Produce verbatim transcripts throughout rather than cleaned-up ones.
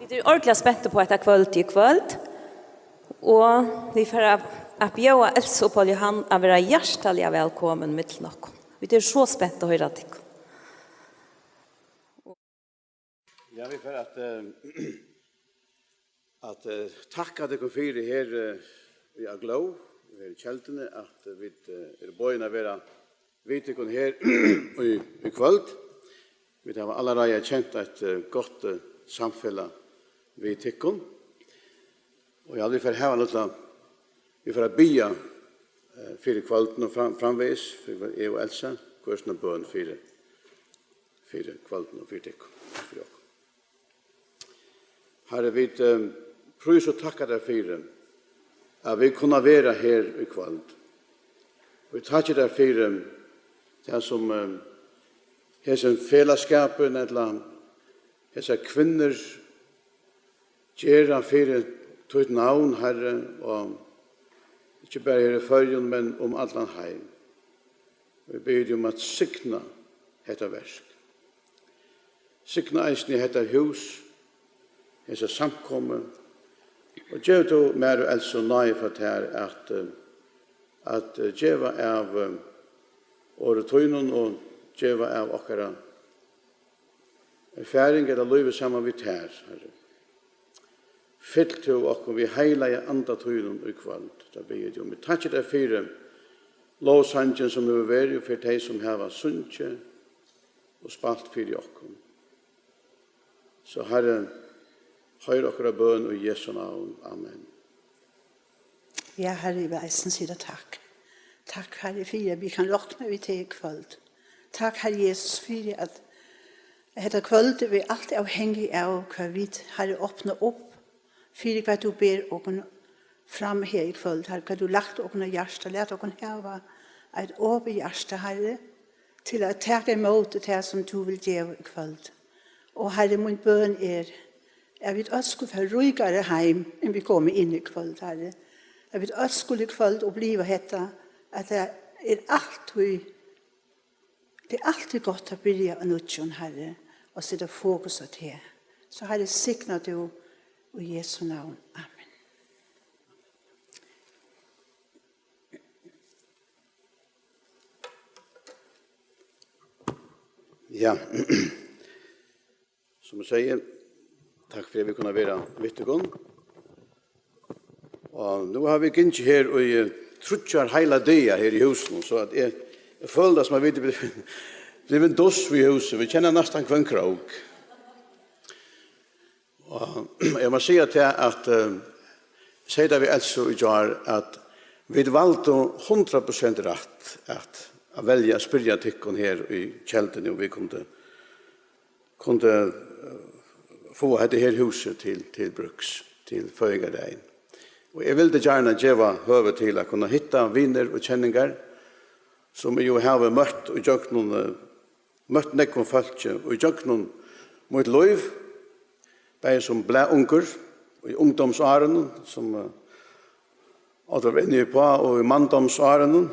Vit eru ordiliga spent upp á hetta kvøldið í kvøld, og vit fara at bjóða Elsu og Pól Johan at vera hjartaliga vælkomin millum okkum. Vit eru so spent at hoyra tykkum. Ja, vit fara at, eh, at, eh, takka tykkum fyri her, eh, í Aglow, her í Kelduni, at, eh, vit, eh, eru boðin at vera við tykkum her í, í kvøld. Vit hava allareiða kent eitt, eh, gott, eh, samfelag við tykkum. Og ja, vit fara hava lítla, vit fara at biðja, eh, fyri kvøldinum og fram-, framvegis, fyri eg og Elsa, hvør sína bøn fyri, fyri kvøldinum og fyri tykkum, fyri okkum. Harri, vit, eh, prísa og takka tær fyri, at vit kunna vera her í kvøld. Og vit takki tær fyri tað, sum, eh, hesin felagsskapur, ella hesar kvinnur gera fyri títt navn, Harri, og ikki bara her í Føroyum, men um allan heim. Vit biðja teg um at signa hetta verk. Signa eisini hetta hús, hesa samkomu, og gev tú mær og Elsu náði frá tær at, eh, at, eh, geva av, eh, orði tínum og geva av okkara erfaring ella lívi saman við tær, Harri. Fyll tú okkum við heilaga anda tínum í kvøld, tað biði eg teg um. Eg takki tær fyri lovsangin, sum hevur verið, og fyri tey, sum hava sungið og spælt fyri okkum. So, Harri, hoyr okkara bøn í Jesu navn. Amen. Ja, Harri, eg vil eisini siga tær takk. Takk, Harri, fyri at vit kunnu rokna við teg í kvøld. Takk, Harri Jesus, fyri at hetta kvøldið er alt avhangigt av, hvat vit, Harri, opna upp fyri, hvat tú ber okkum fram her í kvøld, Harri, hvat tú lagt okkum á hjarta. Lat okkum hava eitt opið hjarta, Harri, til at taka ímóti tað, sum tú vilt geva í kvøld. Og, Harri, mín bøn er, at vit øll skulu fara ríkari heim, enn vit komu inn í kvøld, Harri. At vit øll skulu í kvøld uppliva hetta, at tað er altíð, tað er altíð gott at byrja á nýggjum, Harri, og seta fokus á teg. So, Harri, signa tú í Jesu navn. Amen. Ja. Sum eg sigi, takk fyri at vit kunnu vera við tykkum. Og nú hava vit gingið her í, eh, tríggjar heilar dagar her í húsinum, so at eg, eg føli tað sum at vit eru blivin, blivin dus við húsið. Vit kenna næstan hvønn krók. Og eg má siga tað at, eh, eg segði tað við Elsu í gjár, at vit valdu hundrað prosent rætt at, at velja at spyrja tykkum her í Kelduni, og vit kundu, kundu, eh, fáa hetta her húsið til, til brúks, til føðingardagin. Og eg vildi gjarna geva høvi til at kunna hitta vinir og kenningar, sum eg jú havi møtt í gjøgnum, eh, møtt nógvum fólki í gjøgnum mítt lív, bæði sum blaðungur, í ungdómsárunum, sum, eh, Oddvar var inni uppá, og í manndómsárunum,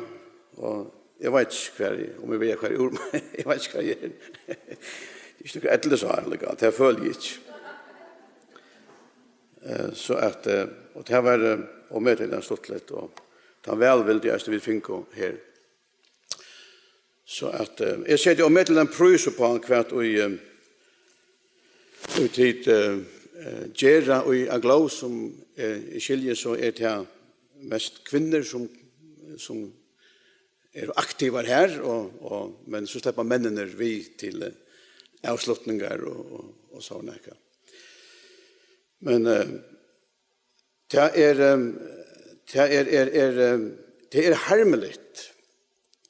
og eg veit ikki, hvar eg, um eg veit, hvar eg úr, eg veit ikki, hvar eg er. Tað er ikki nøkur ellisár, líka, tað føli eg ikki. Eh, so at, eh, og tað var, eh, ómetaliga stuttligt, og tann vælvildi, eisini, vit fingu her. So at, eh, eg seti ómetaligan prís uppá, hvat í, eh, í tit, eh, eh, gera í Aglow, sum, eh, eg skilji, so er tað mest kvinnur, sum, sum eru aktivar her, og, og, men so sleppa menninir við til, eh, avslutningar og, og, og so nakað. Men, eh, tað er, eh, tað er, er, er, eh, tað er harmiligt,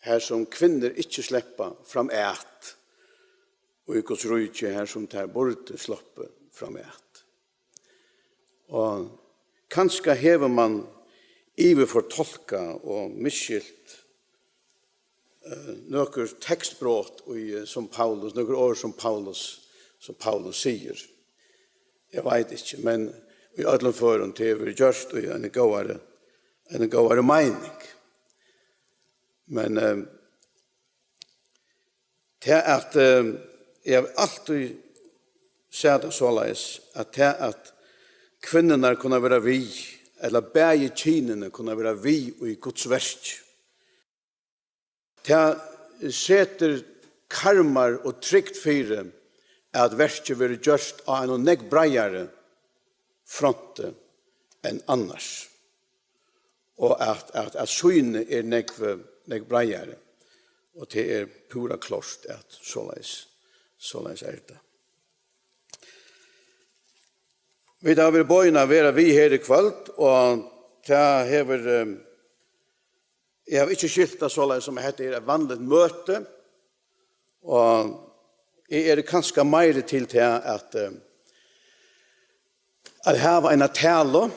har sum kvinnur ikki sleppa fram at í Guds ríki, har sum tær burdu sloppið fram at. Og kanska hevur mann yvirfortolkað og misskilt, eh, nøkur tekstbrot í, eh, sum Paulus, nøkur orð sum Paulus, sum Paulus sigur. Eg veit ikki, men í øllum førum, tað hevur verið gjørt í eini góðari, eini góðari meining. Men, eh, tað at, eh, eg havi altíð sær tað soleiðis, at tað, at kvinnurnar kunnu vera við, ella bæði kynini kunnu vera við í Guds verki, tað setir karmar og trygd fyri, at verkið verður gjørt á einum nógv breiðari fronti enn annars, og at, at, at sýnið er nógv, nógv breiðari, og tað er púra klárt, at soleiðis, soleiðis er tað. Vit hava verið boðin at vera við her í kvøld, og tað hevur, eh, eg havi ikki skilt tað soleiðis, sum at hetta er eitt vanligt møti, og eg eri kanska meiri til tað at, eh, at hava eina talu,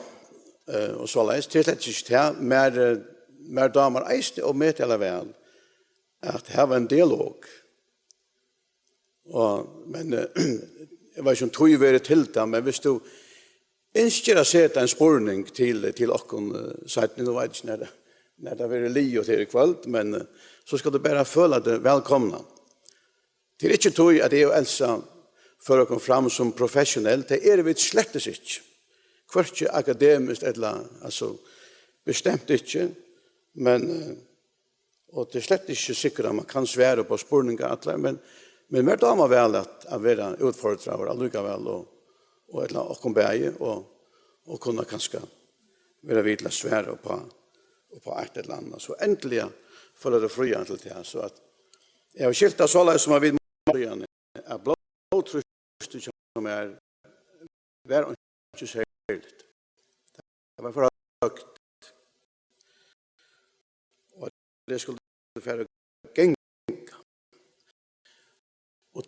eh, og soleiðis, tað er slett ikki tað, mær, eh, mær dámar eisini ómetaliga væl at hava ein dialog. Og, men, eh, eg veit ikki, um tíð verður til tað, men viss tú ynskir at seta ein spurning til, til okkum, eh, seinni, nú veit eg ikki, nær tað, nær tað verður liðugt her í kvøld, men, eh, so skalt tú bara føla teg vælkomnan. Tað er ikki tí, at eg og Elsa føra okkum fram sum professionell, tað eru vit slettis ikki. Hvørki akademiskt ella, altso, bestemt ikki, men, eh, og tað er slett ikki sikkurt, at man kann svara upp á spurningar allar, men, men mær dámar væl at, at vera útfordraður allíkavæl, og, og ella okkum bæði, og, og kunna kanska vera við til at svara upp á, upp á eitt ella annað. So endiliga føla teg frían til tað, so at eg havi skilt tað soleiðis, sum at vit má síðan, at blóðtrýstið hjá mær var einki serligt. Tað var for høgt. Og eg skuldi fara at ganga. Og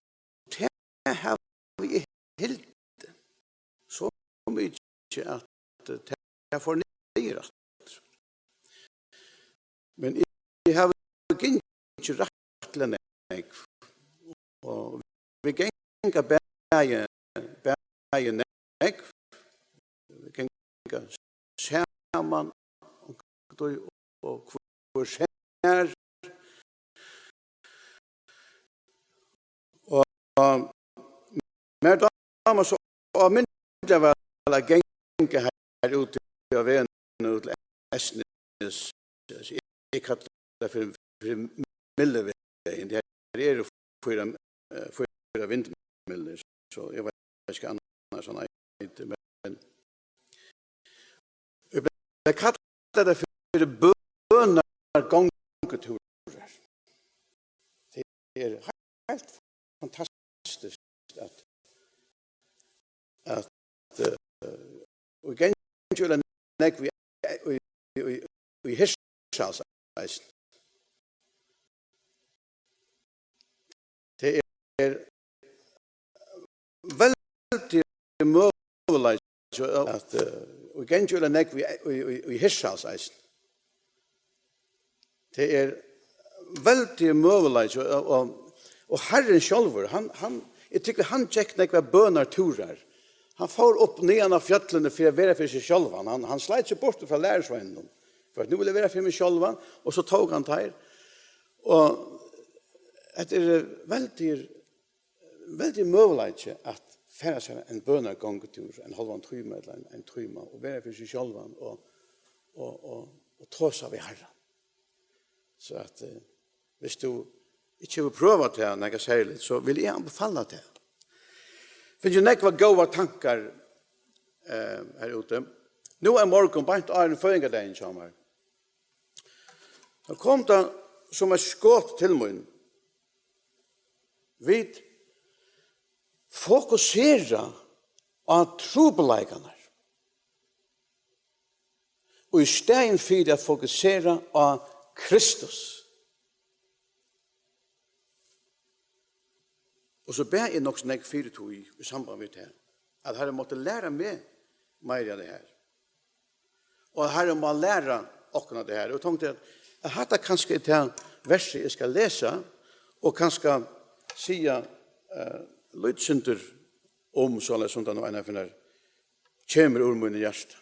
tað havi eg hildið so mikið, at tað fór niður aftur. Men eg havi gingið rættiliga nógv, og vit ganga bæði, bæði nógv, vit ganga saman, og, og hvør sær. Og mær dámar so ómetaliga væl at ganga her úti á vegnum út til Eysnes. Eg kalli tað fyri, fyri Mylluvegurin. Her eru fýra, eh, fýra vindmyllur, so eg veit ikki annars hann eitur, men eg vil kalla tað fyri bønargongutúrar. Tað er heilt fantastiskt at, at, eh, og eg gangi jú nógv í, í, í, í Hirtshals eisini. Tað er veldigur møguleiki at, eh, og eg gangi jú nógv í, í, í, í Hirtshals eisini. Tað er veldigur møguleiki, og, og, og Harrin sjálvur, hann, hann, eg tykki, hann gekk nógvar bønartúrar. Hann fór upp niðan á fjøllini fyri at vera fyri seg sjálvan. Hann, hann sleit seg burtur frá lærisveinunum, for at nú vil eg vera fyri meg sjálvan, og so tók hann teir. Og hetta er veldigur, veldigur møguleiki at fara sær ein bønargongutúr, ein hálvan tíma ella ein, ein tíma, og vera fyri seg sjálvan og, og, og, og tosa við Harran. So at, eh, viss tú ikki hevur prøvað tað nakað serligt, so vil eg anbefala tað. Fingið nógvar góðar tankar, eh, her úti. Nú ein morgun, beint áðrenn føðingardagin hjá mær, tá kom tað sum eitt skot til mín. Vit fokusera á trupulleikarnar, og í staðin fyri at fokusera á Kristus. Og so bað eg nokk so nógv fyri tí í samband við tað, at Harrin mátti læra meg meira av tað her. Og at Harrin má læra okkum av tað her. Og eg tonkti, at, at hatta kanska er tað versið, eg skal lesa, og kanska siga, eh, lítið sindur um, soleiðis sum tað nú einaferð kemur úr mínum hjarta.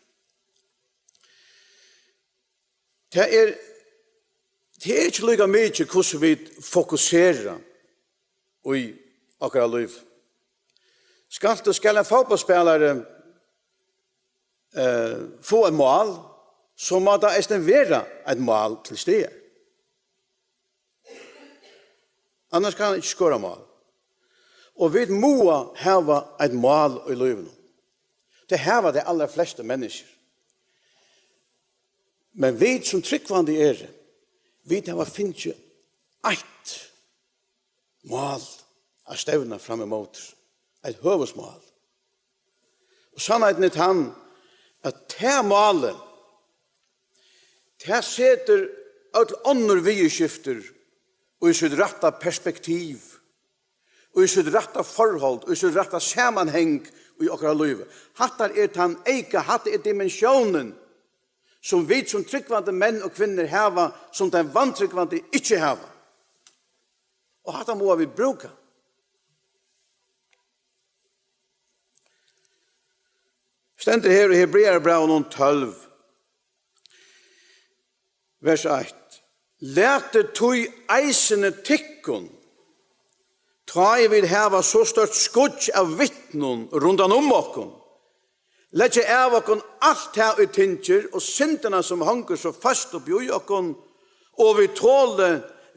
Tað er, tað er ikki líka mikið, hvussu vit fokusera í okkara lív. Skalt tú, skal ein fótbóltsspælari, eh, fáa eitt mál, so má tað eisini vera eitt mál til staðar. Annars kann hann ikki skora mál. Og vit mugu hava eitt mál í lívinum. Tað hava tey allar flestu menniskjur. Men vit sum trúgvandi eru, vit hava fingið eitt mál at stevna fram ímóti, eitt høvuðsmál. Og sannheitin er tann, at tað málið, tað setir øll onnur viðurskiftir í sítt rætta perspektiv, í sítt rætta forhold, í sítt rætta samanhang í okkara lívi. Hatta er tann eyka, hatta er dimensiónin, sum vit sum trúgvandi menn og kvinnur hava, sum tey vantrúgvandi ikki hava. Og hatta mugu vit brúka. Stendur her í Hebrearabrævinum tólv, vers eitt: Latið tí eisini tykkum, tá ið vit hava so stórt skýggj av vitnum rundan um okkum, leggja av okkum alt tað, ið tyngir, og syndina, sum hongur so fast uppi í okkum, og við toli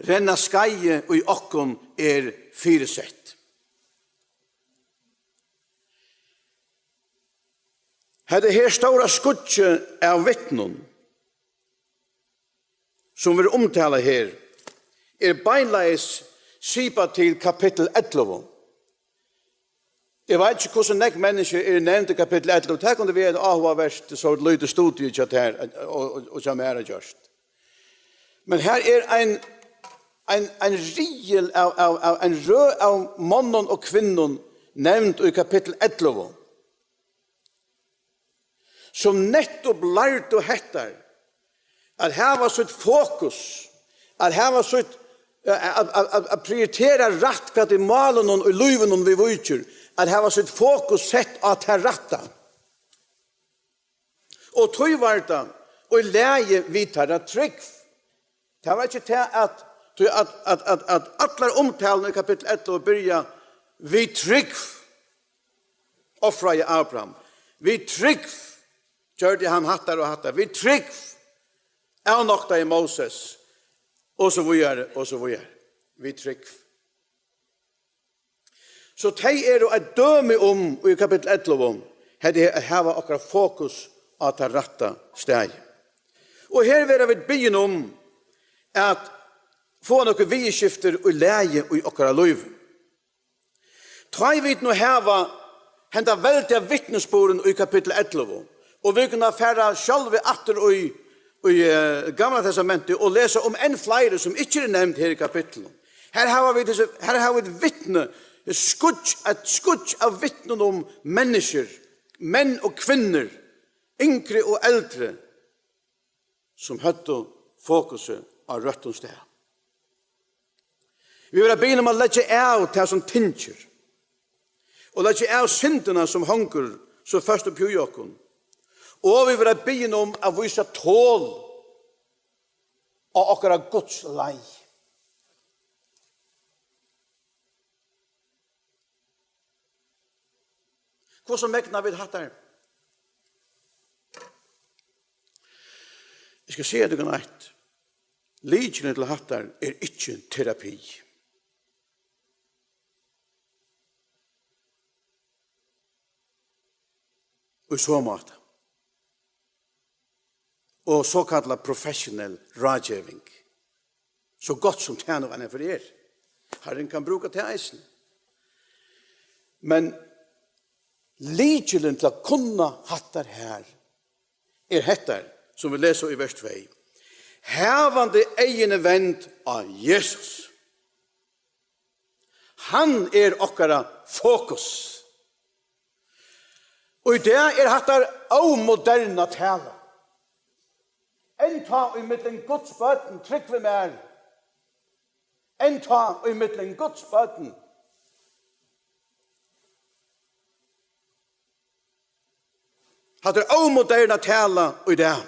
renna skeiðið, ið okkum er fyrisett. Hetta her stóra skýggið av vitnum, sum verður umtalað her, er beinleiðis svipað til kapittul ellivu. Eg veit ikki, hvussu nógv menniskju eru nevnd í kapittul ellivu. Tað kundi verið eitt áhugavert, so lítið studium hjá tær og, og, og hjá mær at gjørt. Men her er ein, ein, ein riðil av, av, av, ein røð av monnum og kvinnum nevnd í kapittul ellivu, sum nettupp lærdu hetta, at hava sítt fokus, at hava sítt, at, at, at, at prioritera rætt, hvat í málinum og í lívinum viðvíkir, at hava sítt fokus sett á tað rætta. Og tí var tað í lagi við teirra trúgv. Tað var ikki tað at, tí at, at, at, at allar umtalur í kapittul ellivu byrja: Við trúgv ofraði Abraham. Við trúgv gjørdi hann hattar og hattar. Við trúgv avnoktaði Moses. Og so víðari, og so víðari. Við trúgv. So tey eru eitt dømi um, í kapittul ellivu, hetta er at hava okkara fokus á tað rætta staðið. Og her verða vit biðin um at fáa nøkur viðurskiftir í lagi í okkara lív. Tá ið vit nú hava henda veldiga vitnisburðin í kapittul ellivu, og vit kunna fara sjálvi aftur í, í, eh, Gamla Testamenti og lesa um enn fleiri, sum ikki eru nevnd her í kapitlinum. Her hava vit hesi, her hava vit vitni, skýggj, eitt skýggj av vitnum um menniskjur, menn og kvinnur, yngri og eldri, sum høvdu fokusið á røttum stað. Vit verða biðin um at leggja av tað, sum tyngir, og leggja av syndina, sum hongur so fast uppi í okkum. Og vit verða biðin um at vísa tol á okkara Guds leið. Hvussu megna vit hattar? Eg skal siga tykkum eitt. Lykilin til hattar er ikki terapi. Í so máta. Og sokallað professionell ráðgeving. So gott sum tað nú enn fyri er. Harrin kann brúka tað eisini. Men lykilin til at kunna hattar her er hettar, sum vit lesa í vers tvey. Havandi eyguni vend á Jesus. Hann er okkara fokus. Og í dag er hattar ómoderna tala. Enntá í millum Guds børn, trúgv mær. Enntá í millum Guds børn. Hatta er ómoderna tala í dag.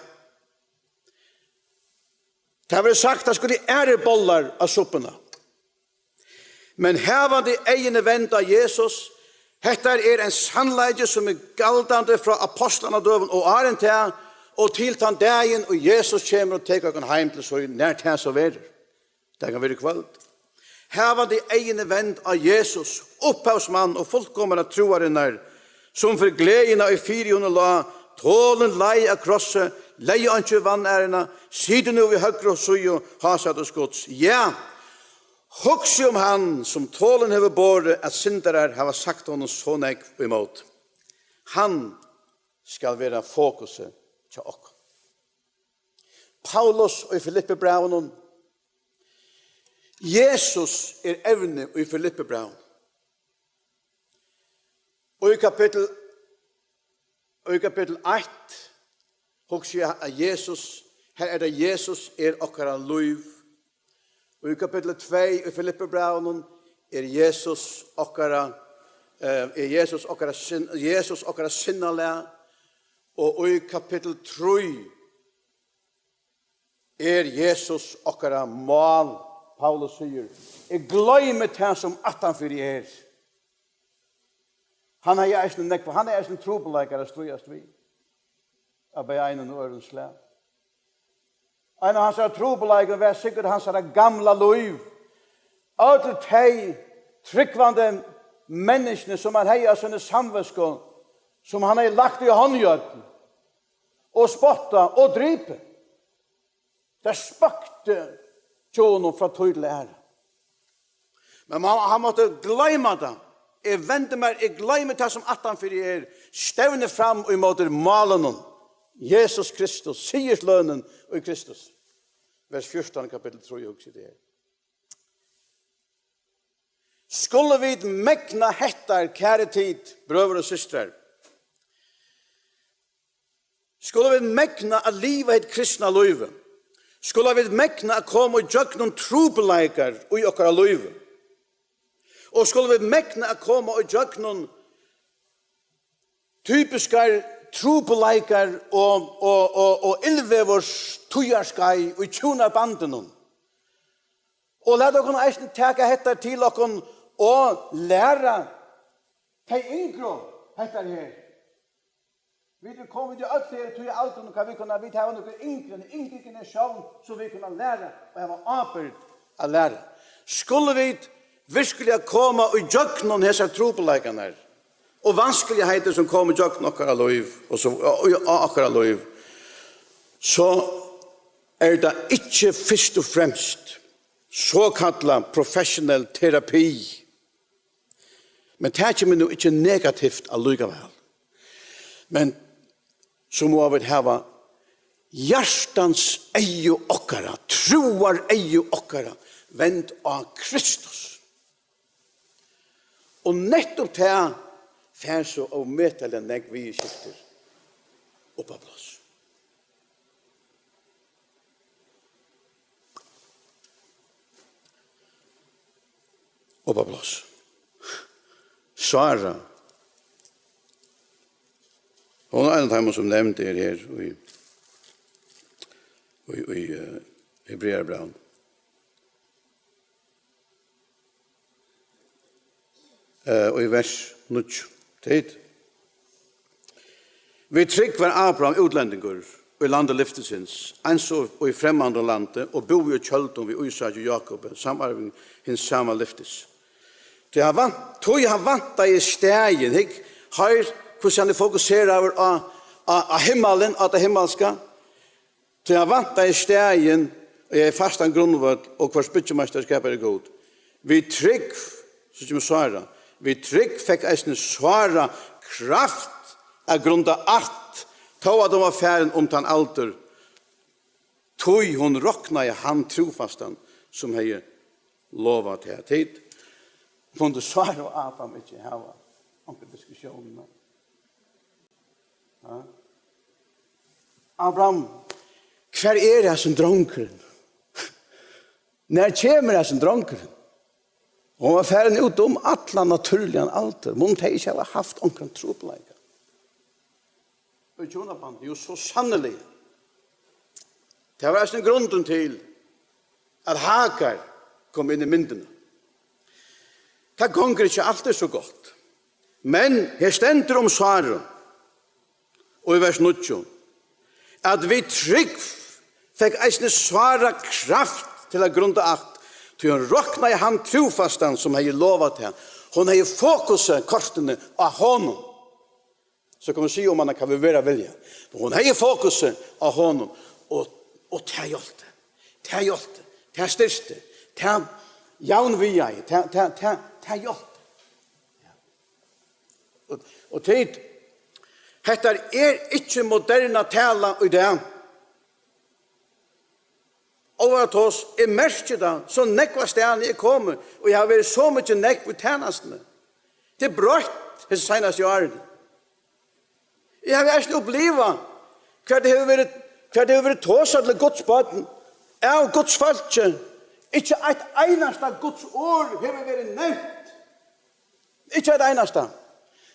Tað verður sagt, at skulu aðrir bollar á suppuna. Men havandi eyguni vend á Jesus, Hetta er ein sannleiki, sum er galdandi frá apostlanna døgum og áðrenn tað, og til tann dagin, og Jesus kemur og tekur okkum heim til sín, nær tað so verður. Tað kann vera í kvøld. Havandi eyguni vend á Jesus, upphavsmann og fullkomara trúarinnar, sum fyri gleðina, ið fyri honum lá, tolin leið á krossi, legði einki í vanæruna, situr nú við høgru síðu hásætis Guds. Ja, hugsi um hann, sum tolin hevur borið, at syndarar hava sagt honum so nógv ímót. Hann skal vera fokusið hjá okkum. Paulus í Filippibrævinum. Jesus er evnið í Filippibrævinum. Og í kapittul, og í kapittul eitt hugsi eg at Jesus, her er tað Jesus er okkara lív. Og í kapittul tvey í Filippibrævinum er Jesus okkara, eh, er Jesus okkara sin-, Jesus okkara sinnalag. Og í kapittul trý er Jesus okkara mál. Paulus sigur: "Eg gloymi tað, sum aftanfyri er." Hann hevði eisini nógv, hann hevði eisini trupulleikar at stríðast við, av bæði einum og øðrum slag. Ein av hansara trupulleikum var sikkurt hansara gamla lív. Øll tey trúgvandi menniskjuni, sum hann hevði á síni samvitsku, sum hann hevði lagt í hondjørn og spottað og dripið. Tað spøkti hjá honum frá tíð til aðra. Men man, hann mátti gloyma tað. Eg vendi mær, eg gloymi tað, sum aftanfyri er, stevni fram ímóti málinum. Jesus Kristus, sigurslønin í Kristus. Vers fjúrtan, kapittul trý, hugsi eg, tað er. Skulu vit megna hetta, kæru tit, brøður og systrar? Skulu vit megna at liva hitt kristna lívið? Skulu vit megna at koma í gjøgnum trupulleikar í okkara lívi? Og skulu vit megna at koma í gjøgnum typiskar trupulleikar og, og, og, og illveðurs tíðarskeið í hjúnabandinum? Og lat okkum eisini taka hetta til okkum og læra tey yngru hetta her. Vit eru komin til øll her, tí aldrin, hvat vit kunna, vit hava nøkur yngri, ein yngri generatión, sum vit kunna læra og hava ábyrgd at læra. Skulu vit virkuliga koma í gjøgnum hesar trupulleikarnar og vanskiligheitir, sum koma í gjøgnum okkara lív, og so, og, og, og okkara lív, so er tað ikki fyrst og fremst sokallað professionell terapi. Men tað kemur nú ikki negativt allíkavæl. Men so mugu vit hava hjartans eygu okkara, trúar eygu okkara, vend á Kristus. Og nettupp tað fær so ómetaliga nógv viðurskiftir upp á pláss. Upp á pláss. Sára. Hon er ein av teimum, sum nevnd er her í, í, í, eh, Hebrearabrævinum. Eh, og í vers níggju. Tit. Við trúgv var Abraham útlendingur í landi lyftisins, eins og í fremmandum landi, og búði í tjøldum við Ísaki og Jákupi, samarving hins sama lyftis. Tí hann vant-, tí hann væntaði staðin, hygg, hoyr, hvussu hann er fokuseraður á, á, á himmalin, á tað himmalska. Tí hann væntaði staðin, og hevði fastan grundvøll, og hvørs byggimeistaraskapur er Gud. Við trúgv, so kemur Sára, við trúgv fekk eisini Sára kraft at grunda ætt, tó at hon var farin um tann aldur, tí hon roknaði hann trúfastan, sum hevði lovað tað. Tit, kundu Sára og Abraham ikki hava onkra diskusjón? Ha? Abraham, hvar er hasin drongurin? Nær kemur hasin drongurin? Hon var farin út um allan natúrligan aldur. Munnu tey ikki hava havt onkran trupulleika í hjúnabandi? Jú, so sanniliga. Tað var eisini grundin til, at Hagar kom inn í myndina. Tað gongur ikki altíð so gott. Men her stendur um Sáru, og í vers níggju, at við trúgv fekk eisini Sára kraft til at grunda ætt, tí hon roknaði hann trúfastan, sum hevði lovað tað. Hon hevði fokusið kortini á honum. So kunnu vit siga um hana, hvat vit vilja. Men hon hevði fokusið á honum, og, og tað hjálpti. Tað hjálpti. Tað styrkti. Tað javnvigaði. Tað, tað, tað, tað hjálpti. Og, og tit, hetta er ikki moderna tala í dag. Álvara tos, eg merki tað, so nógvastaðni eg komi, og eg havi verið so mikið nógv í tænastuni. Tað er broytt hesi seinastu árini. Eg havi eisini upplivað, hvat tað hevur verið, hvat tað hevur verið tosað til Guds børn, av Guds fólki. Ikki eitt einasta Guds orð hevur verið nevnt. Ikki eitt einasta.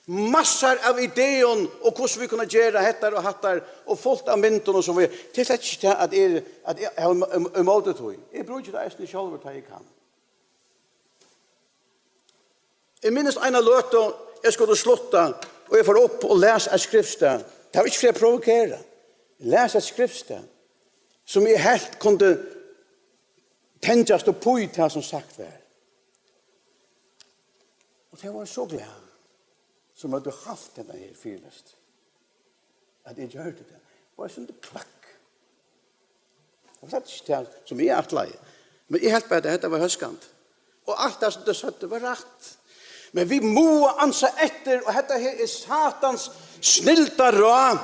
Massar av ideum og hvussu vit kunnu gera hettar og hattar og fult av myndum og so víðari. Tað er slett ikki tað, at eg, at eg havi í, í, ímóti tí. Eg brúki tað eisini sjálvur, tá eg kann. Eg minnist eina løtu, eg skuldi slutta, og eg fór upp og las eitt skriftstað. Tað var ikki fyri at provokera. Eg las eitt skriftstað, sum eg helt kundi tengjast upp í tað, sum sagt var. Og tey vóru so glað, sum høvdu havt hendan her fyrilestur, at eg gjørdi tað. Og eg sýndi plagg. Og tað er ikki tað, sum eg ætlaði. Men eg helt bara, at hetta var hóskandi. Og alt tað, sum tey søgdu, var rætt. Men vit mugu ansa eftir, og hetta her er Satans snilda ráð,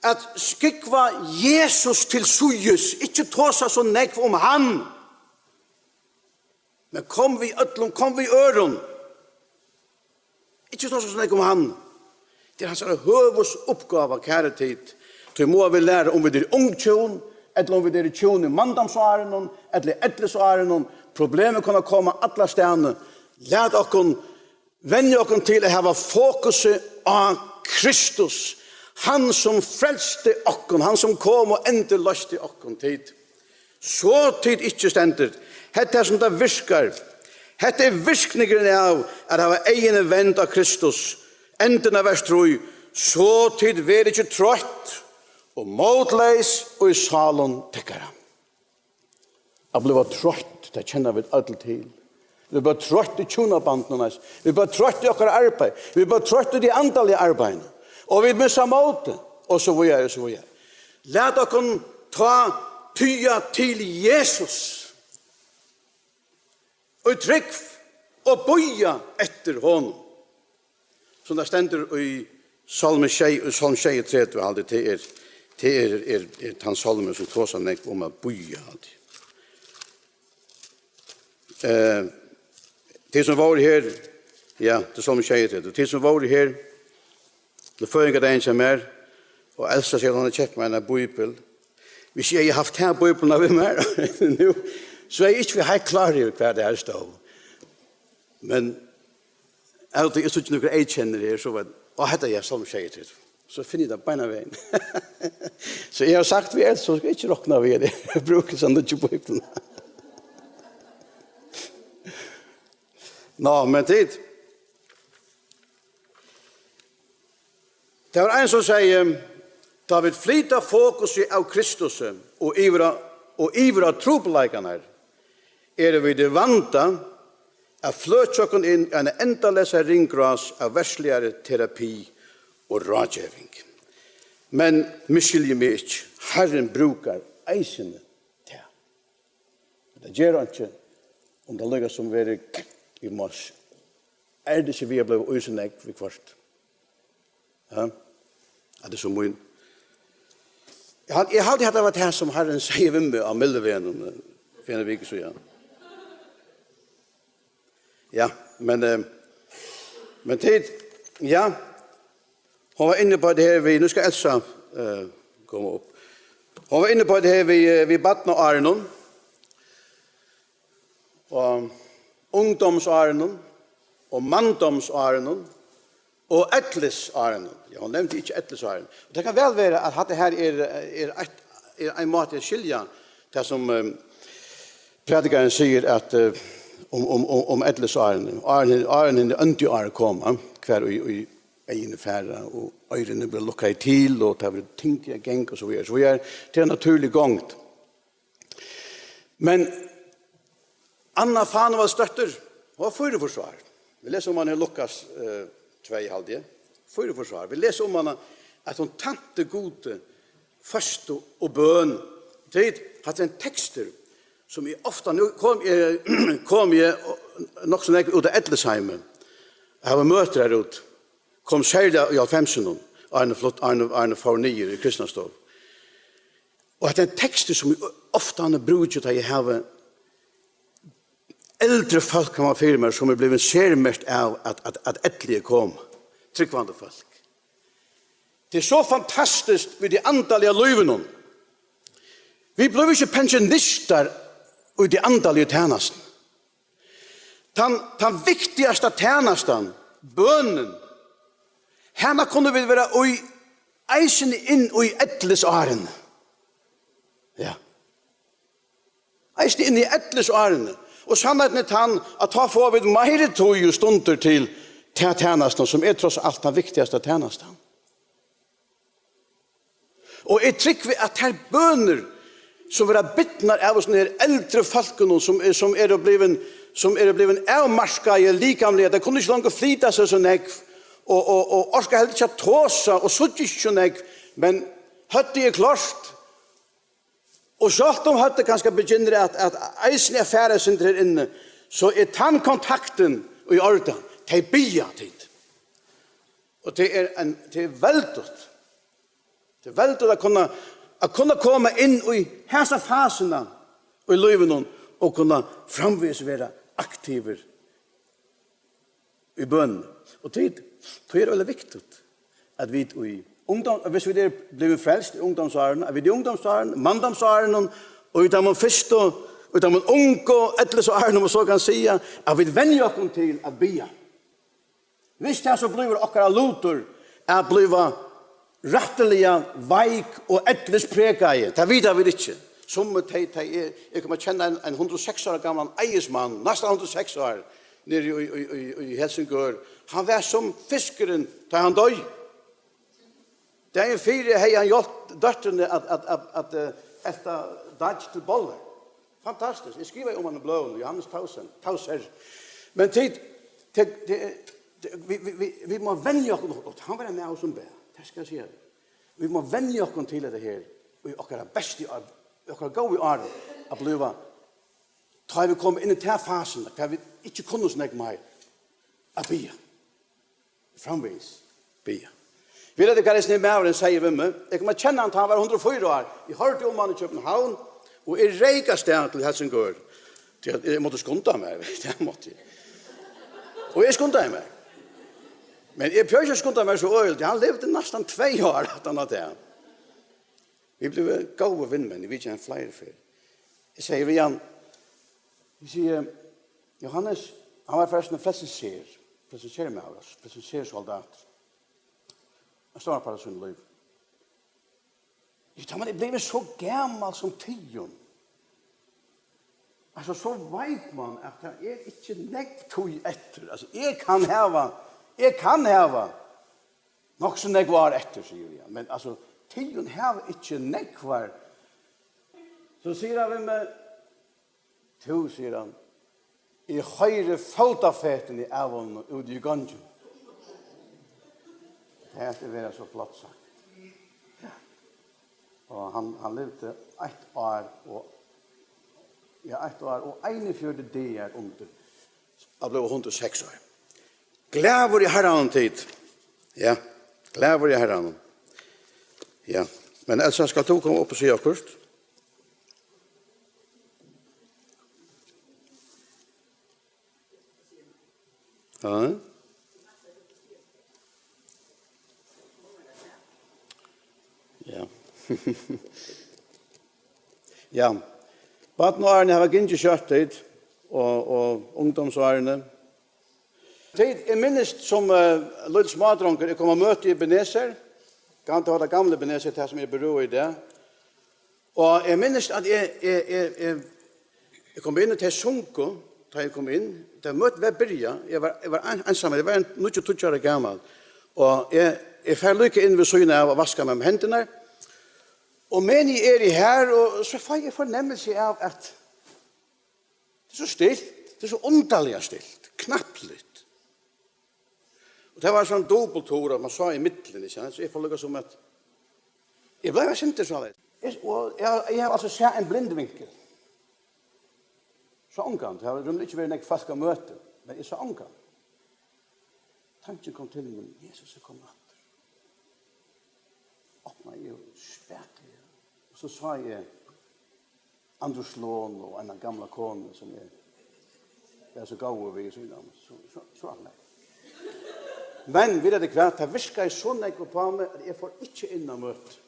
at skúgva Jesus til síðis, ikki tosa so nógv um hann. Men kom við øllum, kom við øðrum. Ikki tosa so nógv um hann. Tað er hansara høvuðsuppgáva, kæru tit. Tí mugu vit læra, um vit eru ung hjún, ella um vit eru hjún í manndómsárunum, ella í ellisárunum. Problemini kunnu koma allastaðni. Lat okkum venja okkum til at hava fokusið á Kristus, hann sum frelsti okkum, hann sum kom og endurloysti okkum, tit. So tit ikki, stendur, hetta er sum tað virkar. Hetta er virkningurin av at hava eyguni vend á Kristus. Endin av vers trý. So tit verða ikki troytt og mótleys í sálum tykkara. At bliva troytt, tað kenna vit øll til. Vit blíva troytt í hjúnabandinum, eisini. Vit blíva troytt í okkara arbeiði. Vit blíva troytt í tí andaliga arbeiðinum. Og vit missa mótið, og so víðari, og so víðari. Lat okkum tá tíga til Jesus í trúgv og bíða eftir honum. Sum tað stendur í Sálmi sjey, í Sálm sjeyogtretivu, haldi eg, tað er, tað er, er, er tann sálmin, sum tosar nógv um at bíða, haldi eg. Eh, tit sum vóru her, ja, tað er Sálmi sjeyogtretivu. Tit sum vóru her, til føðingardagin hjá mær, og Elsa sigur, hon hevur keypt mær ein bíbel. Hvis eg hevði havt hana bíbliuna við mær nú, so hevði eg ikki verið heilt klár yvir, hvat tað her stóð. Men av tí eg síggi nøkur eyðkennir her, so var, og hetta er Sálm sjeyogtretivu. So finni eg tað beinanvegin. So eg havi sagt við Elsa, hon skal ikki rokna við, at eg brúki hesa nýggju bíbliuna. Ná, men tit, tað var ein, sum segði, tá vit flyta fokusið av Kristusi og yvir á, og yvir á trupulleikarnar, eru vit í vanda at fløkja okkum inn í eina endaleysa ringrás av verdsligari terapi og ráðgeving. Men misskiljið meg ikki, Harrin brúkar eisini tað. Tað ger einki, um tað líka sum verður í mars. Er tað ikki við at blíva í so nógv viðhvørt? Ja? At tað er so mín. Eg hal-, eg haldi, at tað var tað, sum Harrin segði við meg á Mylluvegnum, eh, fyri eina viku síðan. Ja, men, eh, men tit, ja, hon var inni á tað her við, nú skal Elsa, eh, koma upp. Hon var inni á tað her við, eh, við barnaárunum og ungdómsárunum og manndómsárunum og ellisárunum. Ja, hon nevndi ikki ellisárunum. Og tað kann væl vera, at hatta her er, er eitt, er ein máti at skilja tað, sum, eh, prædikarin sigur, at, eh, um, um, um, um ellisárini. Áðrenn, áðrenn hini óndu árini koma, hvar í, í eyguni fara, og oyruni verða lukkaði til, og tað verður tingað í gang, og so víðari, so víðari. Tað er ein natúrlig gongd. Men Anna Fanuelsdóttir, hon var fýraogfýrs ár. Vit lesa um hana í Lukas, eh, tvey, haldi eg. Fýraogfýrs ár. Vit lesa um hana, at hon tænti Gudi, føstu og bøn. Tit, hatta er ein tekstur, sum eg ofta, nú kom eg, kom eg nokk so nógv út á ellisheimi. Eg havi møtir har út. Kom serliga í hálvfemsunum, áðrenn eg flutt, áðrenn, áðrenn eg fór niður í Kristnastovu. Og hetta er ein tekstur, sum eg ofta hann brúki, tá eg havi eldri fólk, kann man fyri mær, sum er blivin sermerkt av at, at, at elliga koma. Trúgvandi fólk. Tað er so fantastiskt við tí andaliga lívinum. Vit blíva ikki pensjonistar í tí andaligu tænastuni. Tann, tann viktigasta tænastan, bønin, hana kunnu vit vera í, eisini inn í ellisárini. Ja. Eisini inn í ellisárini. Og sannheitin er tann, at tá fáa vit meiri tíð og stundir til ta tænastan, sum er tross alt tann viktigasta tænastan. Og eg trúgvi, at tær bønir, sum verða bidnar av hesum her eldru fólkunum, sum er, sum eru blivin, sum eru blivin avmarkaði likamliga, tey kunnu ikki longur flyta seg so nógv, og, og, og orka heldur ikki at tosa, og síggja ikki so nógv, men høvdið er klárt, og sjálvt um høvdið kanska begynnar at, at eisini at fara eitt sindur her inni, so er tann kontaktin í ordan. Tey biðja, tit. Og tað er ein, tað er veldigt. Tað er veldigt at kunna, at kunna koma inn í hasa fasuna í lívinum og kunna framvegis vera aktivur í bønini. Og tí, tí er øgiliga viktigt, at vit í ungdóm, at viss vit eru blivin frelst í ungdómsárunum, at vit í ungdómsárunum, manndómsárunum, og í teimum fyrstu, og í teimum ungu ellisárunum, um so kann siga, at vit venja okkum til at biðja. Viss tað so blívur okkara lutur at blíva rættiliga veik og ellisprægaði, tað vita vit ikki. Summi tey, tey er, eg kom at kenna ein, ein hundrað og seks ára gamlan eiðismann, næstan hundrað og seks ár, niðri í, í, í, í Helsingør. Hann var sum fiskurin, tá hann doyði. Dagin fyri hevði hann hjálpt dóttrini at, at, at, at, eh, elta deiggj til bollar. Fantastiskt. Eg skrivaði um hann í bløðunum, Johannes Tausen, Tauser. Men tit, tit, tit, tit, vit, vit, vit, vit má venja okkum, og hann var ein maður sum bað, tað skal eg siga. Vit má venja okkum til hetta her, í okkara bestu ár, í okkara góðu ár, at blíva, tá vit koma inn í ta fasuna, tá vit ikki kunnu so nógv meir, at biðja. Framvegis biðja. Vit lata okkara eisini, maðurin segði við meg, eg kom at kenna hann, tá hann var hundrað og fýra ár. Eg hoyrdi um hann í København, og eg reyk avstað til Helsingør. Tí at eg mátti skunda mær, tað mátti eg. Og eg skundaði mær. Men eg prøvi ikki at skunda mær so øgiliga, hann livdi næstan tvey ár aftan á tað. Vit blivu góðir vinmenn, eg vitjaði hann fleiri ferð. Eg segði við hann, eg sigi, Johannes, hann var forrestin ein frelsisher, frelsishermaður, frelsishersoldatur. Ein stóran part av sínum lívi. Eg, tá man er blivin so gamal sum tygum, altso, so veit man, at tað er ikki nógv tíð eftir. Altso, eg kann hava, eg kann hava nokk so nógv ár eftir, sigi eg, men, altso, tygum hava ikki nógvar. So sigur hann við meg, tú, sigur hann, eg hoyri fótafetini av honum úti í gongini. Tað er vera so flott sagt. Ja. Og hann, hann livdi eitt ár og, ja, eitt ár og einogfjøruti dagar undir. Hann bleiv hundrað og seks ár. Glaður í Harranum, tit. Ja, glaður í Harranum. Ja. Men Elsa, skalt tú koma upp og siga okkurt? Ja. Ja. Ja. Barnaárini hava gingið skjótt, tit, og, og ungdómsárini. Tit, eg minnist sum, eh, lítil smádrongur, eg kom á møti í Ebenezer. Gam-, tað var tað gamla Ebenezer, tað sum er Byrå í dag. Og eg minnist, at eg, eg, eg, eg, eg kom inn, og tey sungu, tá eg kom inn. Tá møtið var byrjað, eg var, eg var ein-, einsamallur, eg var ein níggju, tíggju ára gamal. Og eg, eg fari líka inn við síðuna av og vaski mær um hendurnar. Og meðan eg eri her, og so fái eg fornemmilsi av, at tað er so stilt, tað er so undarliga stilt, knappliga. Og tað var sovorðin dupultur, at man sá ímillum, ikki sant? So eg fór líka sum at, eg bleiv eitt sindur soleiðis. Eg, og eg, eg havi altso sæð ein blindvinkel. Sá ongan, tað hava rúmliga ikki verið nógv fólk á møti, men eg sá ongan. Tankin kom til mín, Jesus er komin aftur. Opnaði eg og spjattaði, og so sá eg Andrew Sloan og eina gamla konu, sum eg var so góður við, so, so, so, so alt nei. Men veit tú hvat, tað virkaði so nógv upp á meg, at eg fór ikki inn á møtið.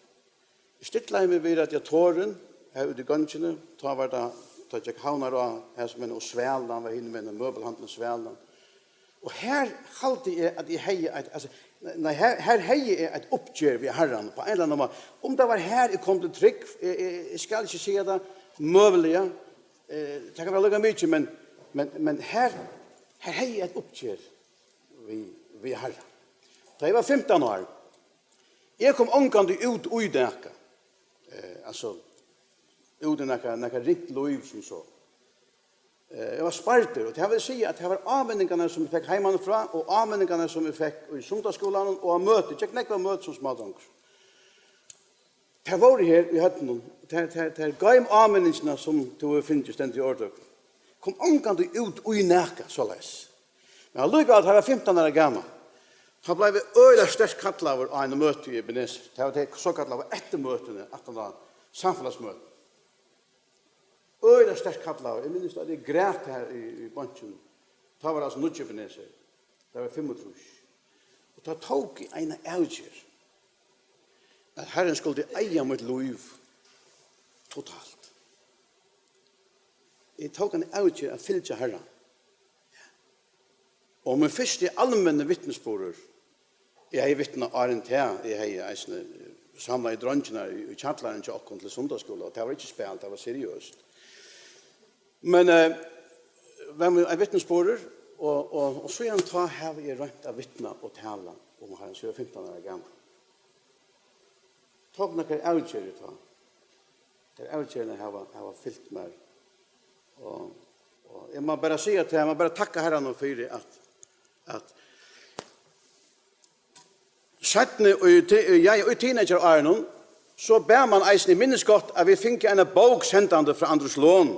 Eg stillaði meg við radiatorin her úti í gongini, tá var tað, tá gekk Havnar á, her sum er nú Svalan, var hinumegin møbelhandilin Svalan. Og her haldi eg, at eg hevði eitt, altso, nei, her, her hevði eg eitt uppgjør við Harran, á ein ella annan máta. Um tað var her, eg kom til trúgv, eg, eg, eg skal ikki siga tað, møguliga, eh, tað kann vera líka mikið, men, men, men her, her hevði eg eitt uppgjør við, við Harran. Tá eg var fimtan ár, eg kom ongantíð út í nakað, eh, altso, út í nakað, nakað ringt lív sum so. Eh, eg var spardur, og tað vil siga, at tað var áminningarnar, sum eg fekk heimanífrá, og áminningarnar, sum eg fekk í sunnudagsskúlanum og á møti. Gekk nógv á møti sum smádrongur. Tær vóru her í høvdinum. Tær, tær, tær goym áminningina, sum tú hevur fingið, stendur í orðtøkum. Kom ongantíð út í nakað soleiðis. Men allíkavæl, tá eg var fimtan ára gamal, tá bleiv eg øgiliga sterkt kallaður á einum møti í Ebenezer. Tað var tey sokallaðu eftirmøtini, aftan á samfelagsmøti. Øgiliga sterkt kallaður. Eg minnist, at eg græt har í, í bonkinum. Tá var altso nýggj Ebenezer. Tað var fimmogtrýss. Og tá tók eg eina avgerð, at Harrin skuldi eiga mítt lív totalt. Eg tók eina avgerð at fylgja Harranum. Og mín fyrsti almenni vitnisburður, eg hevði vitnað áðrenn tað, eg hevði eisini, eh, samlaði dreingirnar í, í kjallaran hjá okkum til sunnudagsskúla, og tað var ikki spæl, tað var seriøst. Men, eh, var mín ein vitnisburður, og, og, og síðan tá havi eg roynt at vitna og tala um Harran, síðan eg var fimtan ára gamal. Tók nakrar avgerðir tá. Tær avgerðirnar hava, hava fylgt mær. Og, og eg má bara siga, at eg má bara takka Harranum fyri, at, at seinni í te-, ja, í teenagerárunum, so bað man eisini, eg minnist gott, at vit fingu eina bók sendandi frá Andrew Sloan.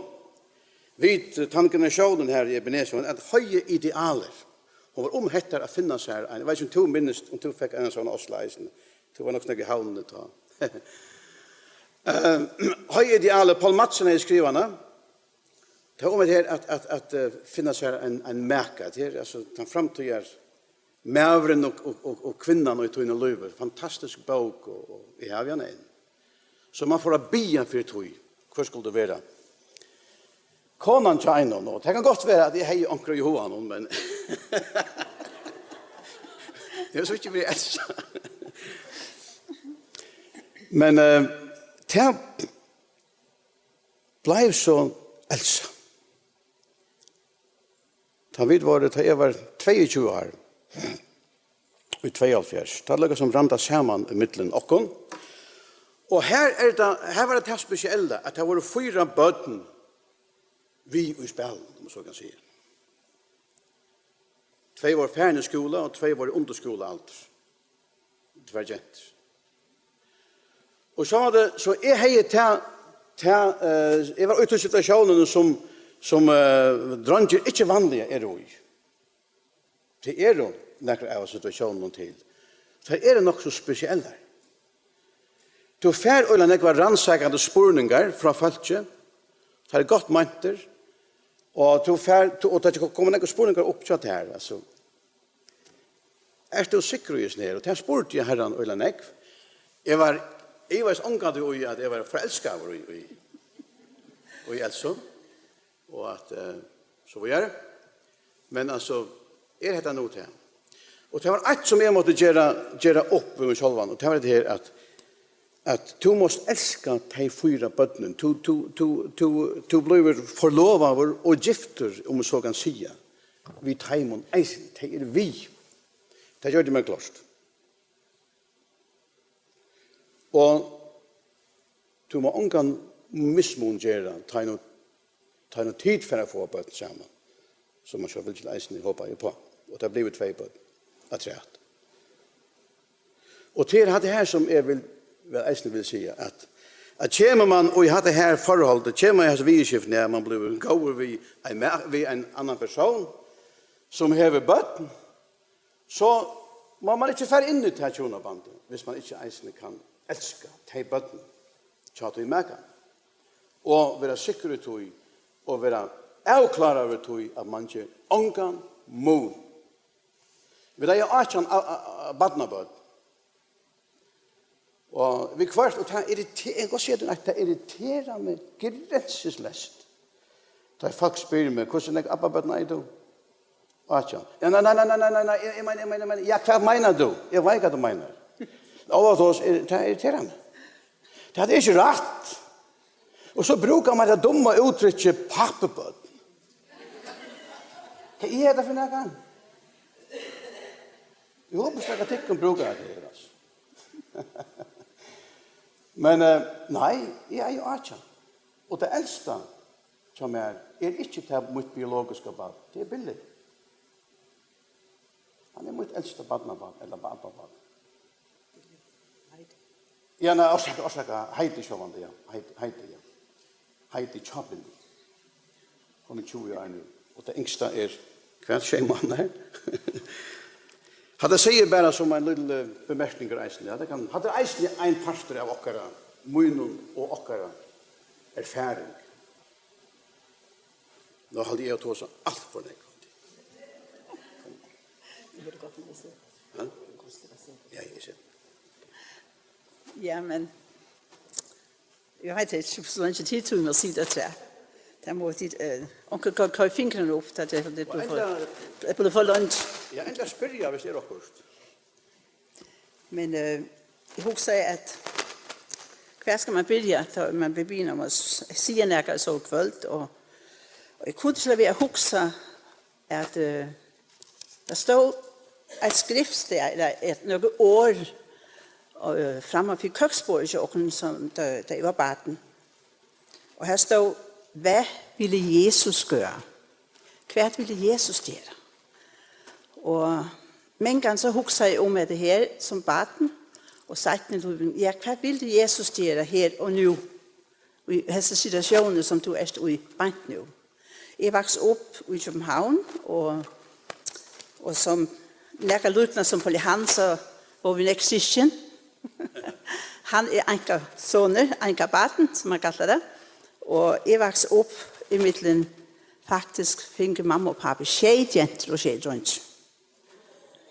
Vit, tann generatiónin her í Ebenezer, at høga idealir. Hon var um hetta at finna sær ein, eg veit ikki, um tú minnist, um tú fekk ein sånn osla eisini. Tú var nokk so nógv í Havnini tá. Eh, høg idealir, Poul Madsen hevði skrivað hana. Tað var um hetta her at, at, at, eh, finna sær ein, ein maka. Tað er, altso, tann framtíðar maðurin og, og, og, og kvinnan í tínum lívi. Fantastisk bók, og, og eg havi hana enn. So man fór at biðja fyri tí, hvør skuldi vera konan hjá einum, og tað kann gott vera, at eg hevði onkra í huganum, men eg havi so ikki verið elskað. Men, eh, tað bleiv so Elsa. Tá vit vóru, tá eg var tveyogtjúgu ár, í tveyoghálvfjerðs, tá líka sum rann tað saman ímillum okkum. Og her er tað, her var tað tað spesiella, at tað vóru fýra børn við í spælinum, um man so kann siga. Tvey vóru farin í skúla, og tvey vóru í undirskúlaaldur. Tvær gentur. Og so var tað, so eg hevði ta, ta, eh, eg var í tí situatiónini sum, sum, eh, dreingir ikki vanliga eru í. Tað eru nakrar av situatiónunum til. Tær eru nokk so spesiellar. Tú fær øgiliga nógvar rannsakandi spurningar frá fólki. Tað er gott meintir. Og tú fær, tú, og tað koma nógvar spurningar upp hjá tær, altso. Ert tú sikkur í hesum her? Og tað spurdi eg Harran øgiliga nógv. Eg var, eg var ongantíð í, at eg var forelskaður í, í, í Elsu. Og at, eh, so víðari. Men altso, er hetta nú tað? Og tað var eitt, sum eg mátti gera, gera upp við meg sjálvan, og tað var hetta her, at, at tú mást elska tey fýra børnini. Tú, tú, tú, tú, tú blívur forlovaður og giftur, um eg so kann siga, við teimum eisini. Tey eru við. Tað gjørdi mær klárt. Og tú má ongan mismun gera, tá nú, tá nú tit fara at fáa børn saman, sum man sjálvandi eisini hopaði uppá. Og tað blivu tvey børn afturat. Og tað er hatta her, sum eg vil, væl eisini vil siga, at, at kemur man í hatta her forholdið, kemur man í hasi viðurskiftini, at man blívur góður við ein ma-, við ein annan persón, sum hevur børn, so má man ikki fara inn í tað hjúnabandið, hvis man ikki eisini kann elska tey børnini hjá tí makanum, og vera sikkur í tí, og vera avkláraður í tí, at man ger ongan mun. Vit eiga átjan a, a, a, barnabørn. Og viðhvørt, og tað irriter-, eg kann siga tær, at tað irriterar meg grenseleyst. Tá fólk spyrja meg, "Hvussu nógv abbabørn eigur tú?" "Átjan." "Ja, nei, nei, nei, eg, eg meini, eg meini, eg meini." "Ja, hvat meinar tú?" "Eg veit, hvat tú meinar." Og so er, tað irriterar meg. Tað er ikki rætt. Og so brúkar man tað dumma úttrykket pappabørn. Hvat er hetta fyri nakað? Eg hopi, at tykkum brúka tað her, altso. Men, eh, nei, eg eigi átjan. Og tað elsta hjá mær er ikki tað mítt biologiska barn, tað er Billy. Hann er mítt elsta barnabarn, ella barnabarn. Ja, nei, orsaka, orsaka, Heidi sjálvandi, ja. Heidi, Heidi, ja. Heidi Chapin. Hon er tjúgu ár nú. Og tað yngsta er, hvat, sjey mánaðar? Hatta sigi eg bara sum ein lítil, eh, bemærkning eisini. Hatta kann, hatta er eisini ein partur av okkara, mínum og okkara erfaring. Nú haldi eg at tosa alt for nógv. Ha? Ja, eg sé. Ja, men eg veit ikki, hvussu leingi tit tíma at sita afturat. Tað má tit, eh, onkur kann koyra fingrarnar upp, tá tað, tað blívur for, ella, tað blívur for langt. Ja, ella spyrja, hvis tað er okkurt. Men, eh, eg hugsaði, at hvar skal man byrja, tá man verður biðin um at s-, siga nakað so í kvøld, og, og eg kundi ikki lata vera at hugsa, at, eh, tað stóð eitt skriftstað, ella eitt, nøkur orð, eh, framman fyri køksborðið hjá okkum, sum, tá, tá eg var barn. Og her stóð: "Hvad ville Jesus gøre?" Hvat vildi Jesus gera? Og mangan so hugsaði eg um hetta her sum barn, og seinni í lívinum, ja, hvat vildi Jesus gera her og nú, í hesi situatióni, sum tú ert í beint nú? Eg vaks upp í København, og, og sum nakað líknandi sum Paul Johan, so vóru vit nógv systkin. Hann er einkasonur, einkabarn, sum man kallar tað. Og eg vaks upp ímillum, faktisk fingu mamma og pápi sjey gentur og sjey dreingir.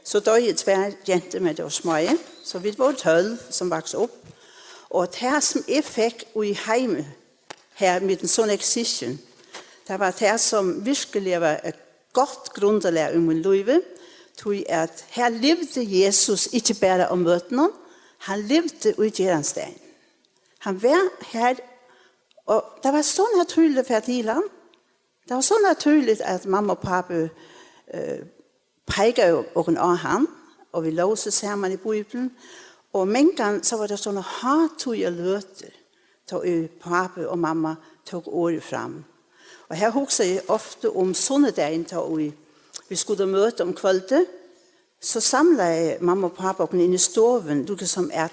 So doyðu tvær gentur, men tær vóru smáar, so vit vóru tólv, sum vaks upp. Og tað, sum eg fekk í heimi, her millum so nógv systkin, tað var tað, sum virkiliga var eitt gott grundarlag í mínum lívi, tí at her livdi Jesus ikki bara á møtunum, hann livdi í gerandisdegnum. Hann var her, og tað var so natúrligt at fara til hann. Tað var so natúrligt, at mamma og pápi, eh, peikaðu okkum á hann, og vit lósu saman í Bíbliuni, og mangan so var tað sovorðnar hátíðarløtur, tá ið pápi og mamma tóku orðið fram. Og her hugsaði eg ofta um sunnudagin, tá ið vit skuldu møta um kvøldið, so samlaði mamma og pápi okkum inn í stovuni, líka sum at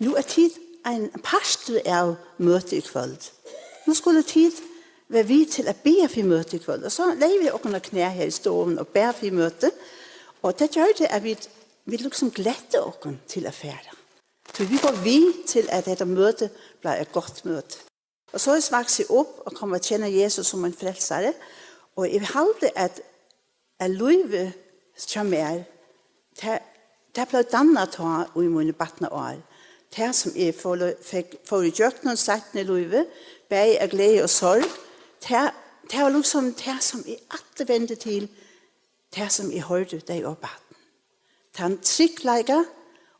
nú er tit ein partur av møti í kvøld. Nú skulu tit vera við til at biðja fyri møti í kvøld. Og so legði vit okkum á knæ her í stovuni og bað fyri møti. Og tað gjørdi, at vit, vit líkasum gleddu okkum til at fara. So vit vóru við til, at hetta møti bleiv eitt gott møti. Og so vaks eg upp og kom at kenna Jesus sum ein frelsara. Og eg haldi, at at lívið hjá mær, tað, tað bleiv dannað tá í míni barnaár. Tað, sum eg fór, fekk, fór ígjøgnum seinni í lívi, bæði av gleði og sorg, tað, tað var líkasum tað, sum eg aftur vendi til, tað, sum eg hoyrdi, tá eg var barn. Tann tryggleika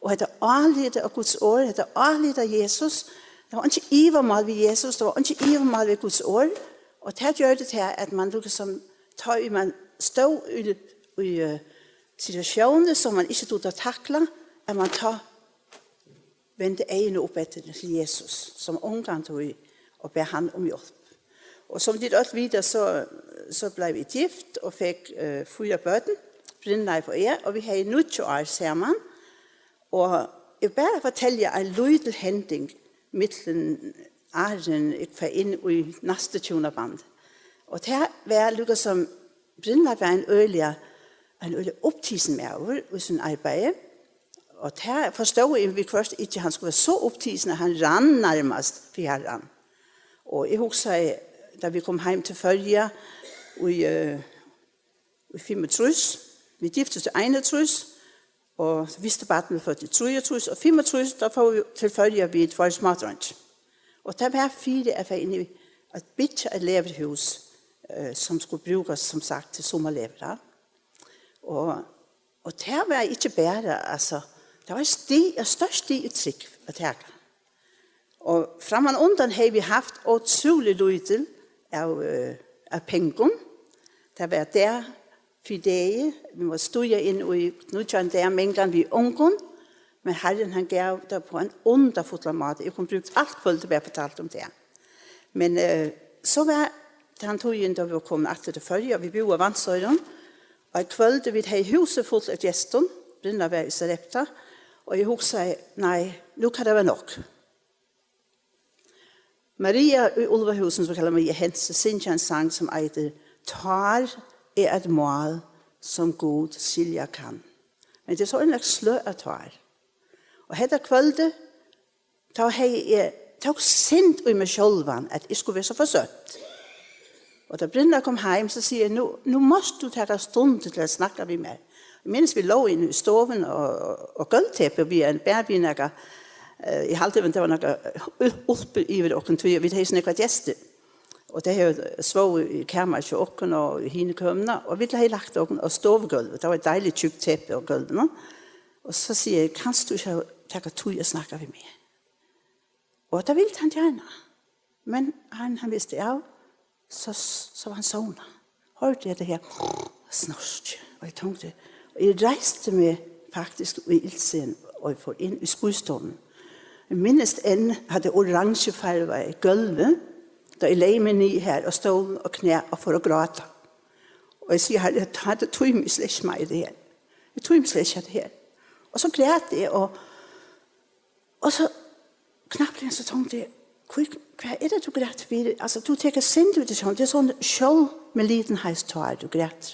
Og hetta álitið av Guds orð, hetta álitið av Jesus, tað var ikki ivamál við Jesus, tað var ikki ivamál við Guds orð. Og tað gjørdi tað, at man líkasum, tá ið man stóð í, í eh, situatiónir, sum man ikki dugdi at takla, at man tá vendi eyguni upp eftir til Jesus, sum ongantíð, og bað hann um hjálp. Og sum tit øll vita, so, so bleiv eg gift og fekk eh, fýra børn, Brynleif og eg, og vit høvdu níggju ár saman. Og eg bara fortelja ein lítil hending millum áðrenn eg fari inn í næstu hjúnaband. Og tað var líkasum Brynleif var ein øgiliga, ein øgiliga upptisin maður í sínum arbeiði. Og tað forstóð eg viðhvørt ikki, hann skuldi vera so upptisin, at hann rann nærmast fyri Harran. Og eg hugsaði, tá vit komu heim til Føroya í, eh, í fimmogtrýss, vit giftust í einogtrýss, og fyrsta barn var født í trýogtrýss, og fimmogtrýss, tá fóru vit til Føroya við tveir smádreingir. Og tað var fyri at fara inn í at byggja eitt leguhús, eh, sum skuldi brúkast, sum sagt, til summarlegu, ja. Og, og tað var ikki bara, altso, tað var stig, eitt stórt stig í trúgv at taka. Og frammanundan høvdu vit havt ótrúliga lítið av, eh, av pengum. Tað var dag fyri degi, vit máttu stíga inn í nýggjan dag, mangan við ongum, men Harrin, hann gav tað á ein undurfullan máta. Eg kundi brúkt alt kvøldið bara at fortalt um tað. Men eh, so var tann tíðin, tá vit vóru komin aftur til Føroya, og vit búðu á Vatnsoyrum, og eitt kvøld, vit høvdu húsið fult av gestum, Brynleif var í Sarepta, og eg hugsaði, nei, nú kann tað vera nokk. Maria í Ulvahúsinum, sum kallast Maria Hense, syngur ein sang, sum eitur Tár er eitt mál, sum Gud skilja kann. Men tað er so ein slags sløg av tár. Og hetta kvøldið, tá hevði eg, tók synd í meg sjálvan, at eg skuldi vera so forsømt. Og tá Brynleif kom heim, so sigur hann, nú, nú mást tú taka stund til at snakka við meg. Eg minnist, vit lógu inni í stovuni og, og, og gólvteppi, og vit ein bær við nakað, eh, eg haldi, men tað var nakað upp, uppi yvir okkum, tí vit høvdu so nógvar gestir. Og tey høvdu svovið í kamar hjá okkum og í hini kømrunum, og vit høvdu lagt okkum á stovugólvið. Tað var eitt deiligt tjúkt teppi á gólvinum. Og so sigur eg, kanst tú ikki taka tíð at snakka við meg? Og tað vildi hann gjarna. Men hann, hann visti av, so, so var hann sovnað. Hoyrdi eg hetta her snork, og eg tonkti, og eg reisti meg faktiskt í illsinn og eg fór inn í spísistovuna. Eg minnist enn, hatta oransjefarvaða gólvið, tá eg legði meg niður har á stólin og knæ og fór at gráta. Og eg sigi, Harri, eg, eg tími slett ikki meir hetta her. Eg tími slett ikki hetta her. Og so græt eg, og Og so knappliga so tonkti eg, hví, hvat er tað, tú grætur fyri? Altso, tú tekur synd út í sjón, tað er sovorðin sjálvmedlidenheitstár, tú grætur.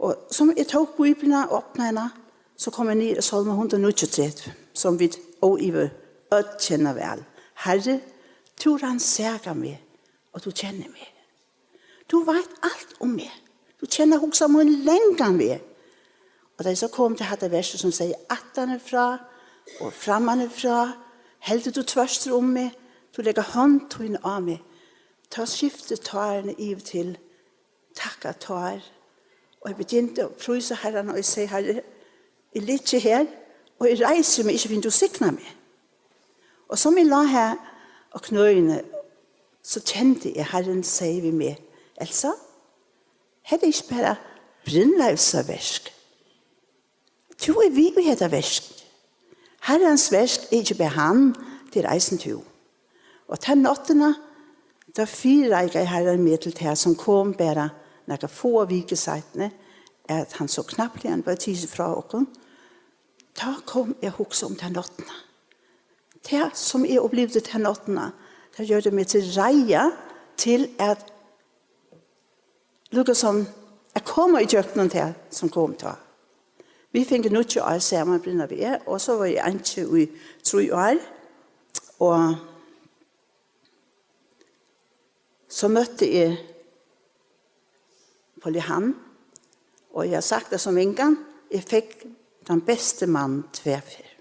Og sum eg tók Bíbliuna og opnaði hana, so kom eg niður í Sálm hundrað og níggjuogtretivu, sum vit óivað øll kenna væl. Harri, tú rannsakar meg, og tú kennir meg. Tú veit alt um meg. Tú kennir hugsan mín langan veg. Og tá eg so kom til hatta versið, sum segði, aftanífrá og frammanífrá heldur tú tvørtur um meg, tú leggur hond tína á meg, tá skifti tárini yvir til takkatár. Og eg begynti at prísa Harran, og eg segði, Harri, eg liggi her, og eg reisi meg ikki, fyrr enn tú signar meg. Og sum eg lá har á knøini, so kendi eg, Harrin segði við meg, Elsa, hetta er ikki bara Brynleivsa verk. Tú ert við í hetta verk. Harrans verk er ikki bara hann, tað er eisini tú. Og ta náttina, tá fyrireikaði Harrin meg til tað, sum kom bara nakrar fáar vikur seinni, at hann so knappliga var tikin frá okkum. Tá kom eg at hugsa um ta náttina. Tað, sum eg upplivdi ta náttina, tað gjørdi meg til reiða til at líkasum at koma ígjøgnum tað, sum kom tá. Vit fingu níggju ár saman, Brynleif og eg, og so var eg einki í trý ár. Og so møtti eg Paul Johan, og eg havi sagt tað so mangan, eg fekk tann besta mann tvær ferð.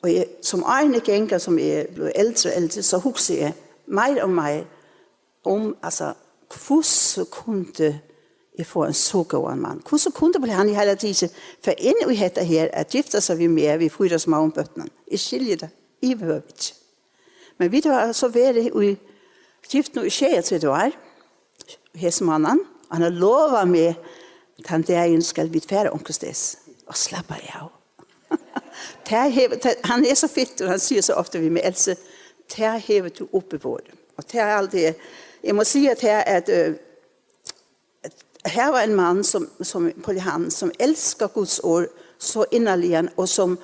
Og eg, sum árini ganga, sum eg blívi eldri og eldri, so hugsi eg meir og meir um, altso, hvussu kundi Eg fái ein so góðan mann. Hvussu kundi Poul Hanne í heila tikið fara inn í hetta her, at gifta seg við meg, við fýra smáum børnum? Eg skilji tað yvirhøvur ikki. Men vit hava so verið í gift nú í sjeyogtretivu ár, hesa mánaðin, og hann hevur lovað meg, tann dagin skal vit fara onkustaðni. Og slappa av. Tað hevur, tað, hann er so fittur, hann sigur so ofta við meg, Else, tað hevur tú uppiborið. Og tað er alt det, eg má siga tað, at, øh, at her var en mann som, som Poul Hanne, som elskar Guds ord så inderlig, og som,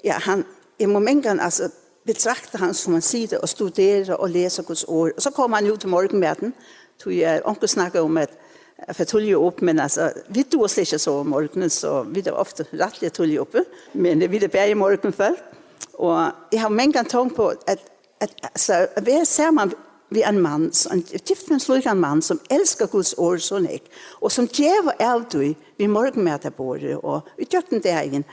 ja, hann, eg má mangan, altso, betrakta hann, sum hann situr og studerar og lesur Guds ord. Og so kemur hann jú til morgunmatin, tí eg onkur snakka um at, at fara tíðliga upp, men altso, vit duga slett ikki at sova um morgunin, so vit eru ofta rættiliga tíðliga uppi. Men vit eru bæði morgunfólk, og eg havi mangan tonkt uppá at, at, altso, at vera saman við ein mann, ein, gift við ein slíkan mann, sum elskar Guds orð so nógv, og sum gevur av tí við morgunmatarborðið og í gjøgnum dagin.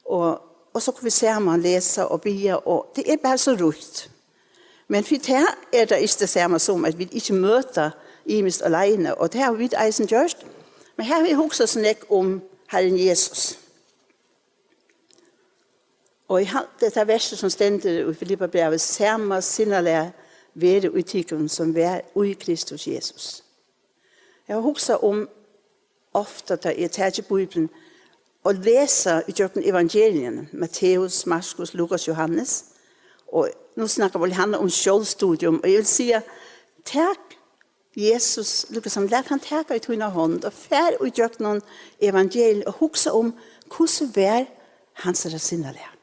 Og, og so kunnu vit saman lesa og biðja, og tað er bara so ríkt. Men fyri tað er tað ikki tað sama sum, at vit ikki møta ymiskt aleina, og tað hava vit eisini gjørt. Men her havi eg hugsað so nógv um Harrin Jesus. Og eg haldi, hetta versið, sum stendur í Filippabrævi, sama sinnalag veri í tykkum, sum var í Kristus Jesus. Eg havi hugsað um ofta, tá eg taki Bíbliuna og lesi í gjøgnum evangeliini, Matteus, Markus, Lukas, Johannes, og nú snakkar Poul Hanne um sjálvstudium, og eg vil siga, tak Jesus, líkasum lat hann taka í tína hond og far í gjøgnum evangeliið og hugsa um, hvussu var hansara sinnalag?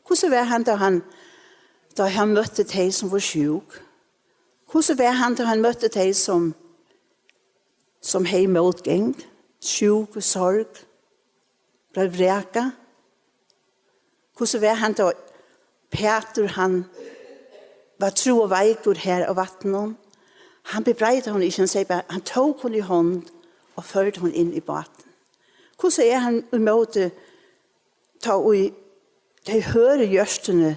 Hvussu var hann, tá hann, tá hann møtti tey, sum vóru sjúk? Hvussu var hann, tá hann møtti tey, sum, sum hevði mótgang, sjúk, sorg, bleiv vrakað? Hvussu var hann, tá Pætur, hann var trúgvur veikur her á vatninum? Hann bebreidaði honum ikki, hann segði bara, hann tók honum í hond og førdi honum inn í bátin. Hvussu er hann ímóti, tá ið tey hørðu hjørtuni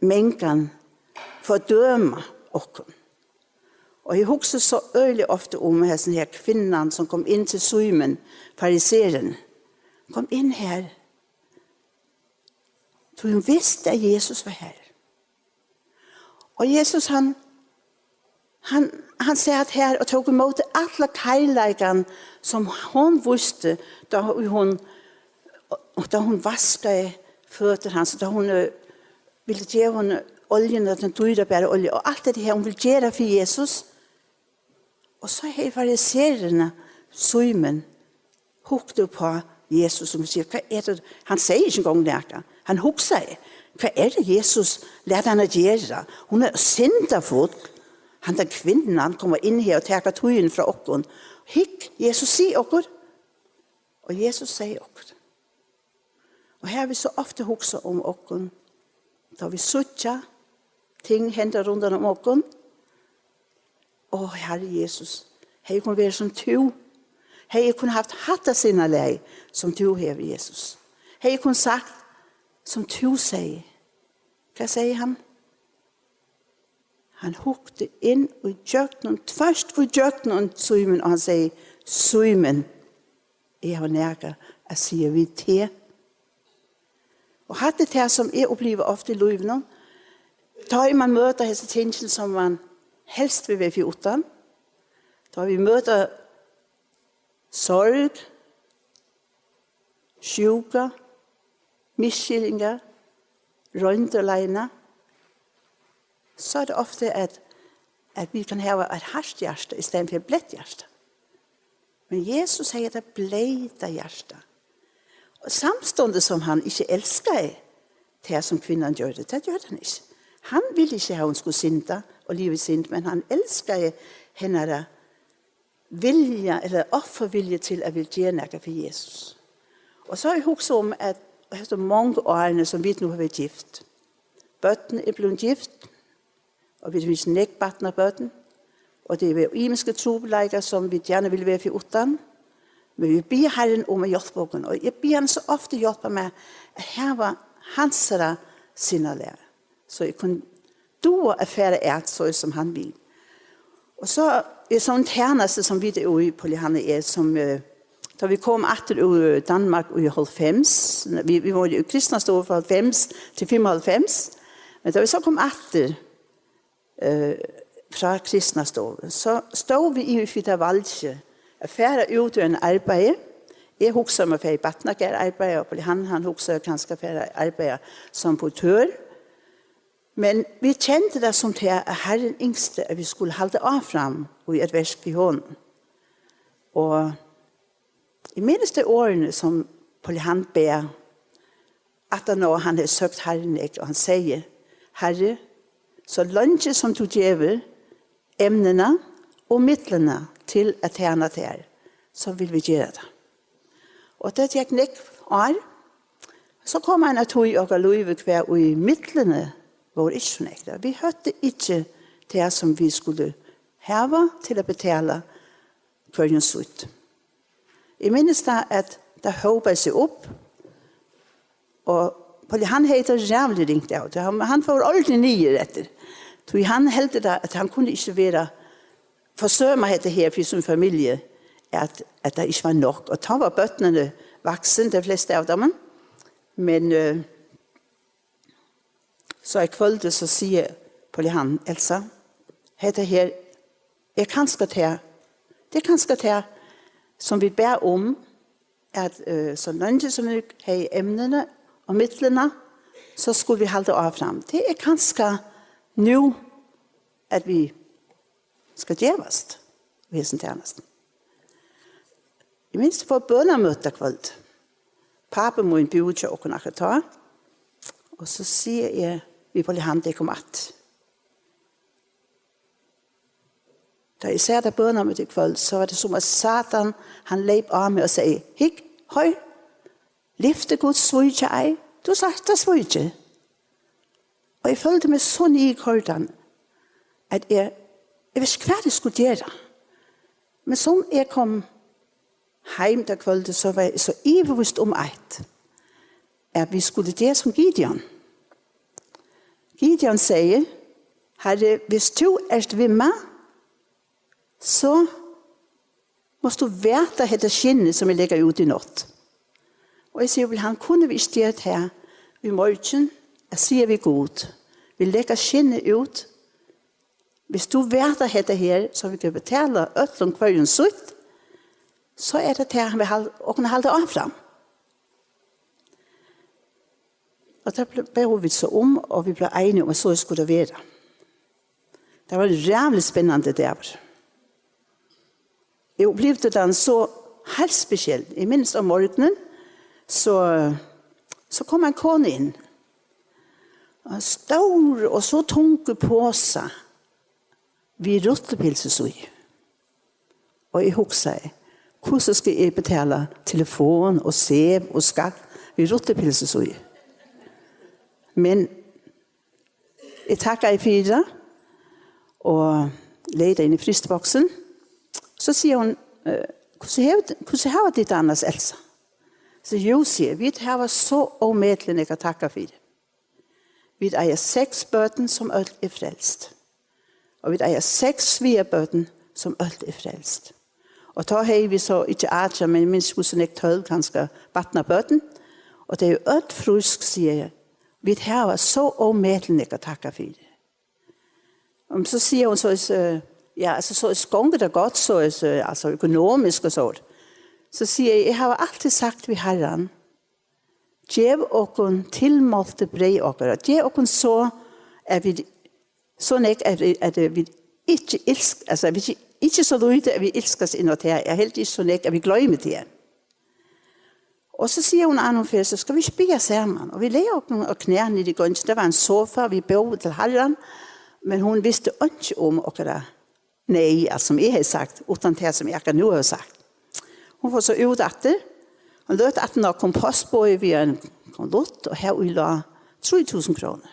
mangan fordøma okkum? Og eg hugsi so øgiliga ofta um hesin her kvinnan, sum kom inn til Símun, fariserin. Kom inn her. Tí hon visti, at Jesus var her. Og Jesus, hann, hann, hann sat her og tók ímóti alla kærleikan, sum hon vísti, tá ið hon, tá hon vaskaði føtur hans, tá hon, eh, vildi geva honum oljuna, tann dýrabara olju, og alt hetta her, hon vildi gera fyri Jesus. Og so hevði fariseararnir, Símun, hugt uppá Jesus, sum sigur, hvat er tað? Hann segði ikki eingong nakað. Hann hugsaði, hvat er tað Jesus læt hana gera? Hon er syndafull. Handan kvinnan koma inn her og taka tíðina frá okkum. Hygg, Jesus sigur okkum. Og Jesus segði okkum. Og her vit so ofta hugsa um okkum, tá vit síggja ting henda rundan um okkum. Ó, Harri Jesus, hevði eg kunnað verið sum tú, hevði eg kunnað havt hatta sinnalagið, sum tú hevur, Jesus, hevði eg kunnað sagt, sum tú segði. Hvat segði hann? Hann hugdi inn í gjøgnum, tvørst í gjøgnum Símun, og hann segði, Símun, eg havi nakað at siga við teg. Og hatta er tað, sum eg upplivi ofta í lívinum. Tá ið man møta hesi tingini, sum man helst vil vera fyri uttan. Tá vit møta sorg, sjúka, misskiljingar, royndarleiðina, so er tað ofta, at, at vit kann hava eitt hart hjarta í staðin fyri eitt bleytt hjarta. Men Jesus hevði hetta bleyta hjarta. Og samstundis sum hann ikki elskaði tað, sum kvinnan gjørdi, tað gjørdi hann ikki. Hann vildi ikki, at hon skuldi synda og liva í synd, men hann elskaði hennara vilja, ella offervilja til at vilja gera nakað fyri Jesus. Og so havi eg hugsað um, at hesi mong árini, sum vit nú hava verið gift, børn eru blivin gift, og vit hava fingið nógv barnabørn, og tað eru ymiskir trupulleikar, sum vit gjarna vilja vera fyri uttan, men vit biðja Harran um at hjálpa okkum, og eg biði hann so ofta hjálpa mær at hava hansara sinnalag, so eg kunni duga at fara at, so sum hann vil. Og so er sånn tjeneste som vi er i, Polly Hanne, er som, eh, da vi kom atter ur Danmark i halvfems, vi, vi var jo i kristne store fra halvfems til femoghalvfems, men da vi så kom atter, eh, fra kristne store, så stod vi i fyrre valget at fære ut i en arbeid. Jeg husker om at fære i Batnager arbeid, og Polly Hanne, han husker kanskje at fære arbeid som portør. Men vi kjente det som til at Herren yngste, at vi skulle holde av frem og i et vers for hånden. Og jeg minnes det årene, som Polly Hanne ber, at han nå han har søkt Herren, ikke? Og han sier: «Herre, så lenge som du gjever emnene og midlene til at tjene til, så vil vi gjøre det.» Og det gikk nekk år. Så kom en av tog og løyve hver, og i midlene var ikke så nekk. Vi hadde ikke det som vi skulle heve til å betale hver en sutt. Jeg minnes da, at det håpet seg opp, og Polly Hanne hadde det rævlig ringt av det. Han, han får ordentlig nye retter. Så han hevde det, at han kunne ikke være forsømme dette her for sin familie, at, at det ikke var nok. Og da var børnene voksen, de fleste av dem. Men, eh, så et kvøld, så sier Polly Hanne: «Elsa, dette her er kanskje det, det er kanskje det, som vi ber om, at, eh, så lenge som vi har emnene og midlene, så skulle vi holde av frem. Det er kanskje nå, at vi skal gjevast i hessen tjenesten.» Jeg minnes, det var bønnemøte kvøld. Pappa må en bjørn til åkken akkurat ta. Og så sier jeg, vi får ha det kom att. Da jeg sa det bønnemøte i kvøld, så var det som at Satan, han leip av meg og sier: «Hikk, høy, lyfte Guds svøyke ei. Du sa det svøyke.» Og jeg følte meg så ny i korten, at jeg, jeg visste ikke hva jeg skulle gjøre. Men som jeg kom heim det kvøldet, så var jeg så ivrig om et, at vi skulle gjøre som Gideon. Gideon sier: «Herre, hvis du er ved meg, så måst du vite dette skinnet som jeg legger ut i natt.» Og jeg sier: «Vel, han kunne vi ikke gjort her i morgen, jeg sier vi Gud. Vi legger skinnet ut. Hvis du vet at dette her, så vi kan betale ødlom hver en sutt, så er det til han vil halde, og kunne holde av frem.» Og det ble, ble vi så om, og vi ble enige om at så skulle det være. Det var en rævlig spennende dag. Jeg opplevde den så helt spesielt. Jeg minnes om morgenen, så, så kom en kone inn. En stor og så tung pose, vi ruttepilses i. Og jeg husker, hvordan skal jeg betale telefon og sev og skatt, vi ruttepilses i? Men jeg takker i fire, og legger det inn i fristeboksen. Så sier hun: «Eh, hvordan har, hvordan har det annars, Elsa?» Så jo, sier jeg, vi har så omedelig, jeg kan takke for det. Vi eier seks børn, som alt er frelst. Og vi eier seks svigerbørn, som alt er frelst. Og da har vi så ikke atja, men minst hos en tolv, kanskje vatna børn. Og det er jo alt frusk, sier jeg. Vi har så omedelig, jeg kan takke for det. Og så sier hun så, eh, ja, altså, så skonger det godt, så, så, altså, økonomisk og så. Så sier jeg: «Jeg har alltid sagt ved Herren, gjev okkum tilmålte breyð okkara. Gjev okkum so, at vit, so nógv, at vit, at vit ikki ilsk-, altså, at vit ikki, ikki so lítið, at vit ilskast inn á teg. Eg helt ikki so nógv, at vit gloyma teg.» Og so sigur hon annan ferð: «So skal vit biðja saman.» Og vit leggu okkum á knæ niðri í gongini. Tað var ein sofa, vit bóðu til Harran, men hon visti einki um okkara nei, alt sum eg hevði sagt, uttan tað sum eg akkurát nú havi sagt. Hon fór so út aftur. Hon løt aftur á kompostborðið við ein konvolutt, og har í lá trý túsund krónur.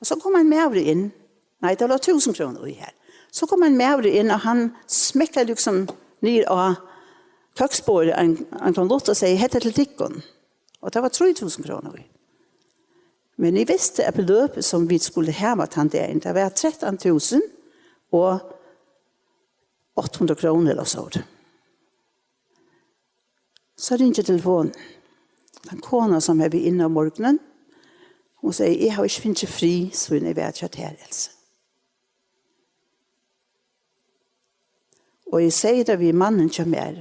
Og so kom ein maður inn. Nei, tað lá túsund krónur í har. So kom ein maður inn, og hann smekkaði liksom niður á køksborðið ein, ein konvolutt og segði: «Hetta er til tykkum.» Og tað var trý túsund krónur í. Men eg visti, at beløpið, sum vit skuldu hava tann dagin, tað var trettan túsund, og átta hundrað krónur ella so. So ringir telefonin. Tann konan, sum hevði verið inni um morgunin, hon segði: "Eg havi ikki fingið frið, síðan eg var hjá tær, Elsa." Og eg segði tað við mannin hjá mær: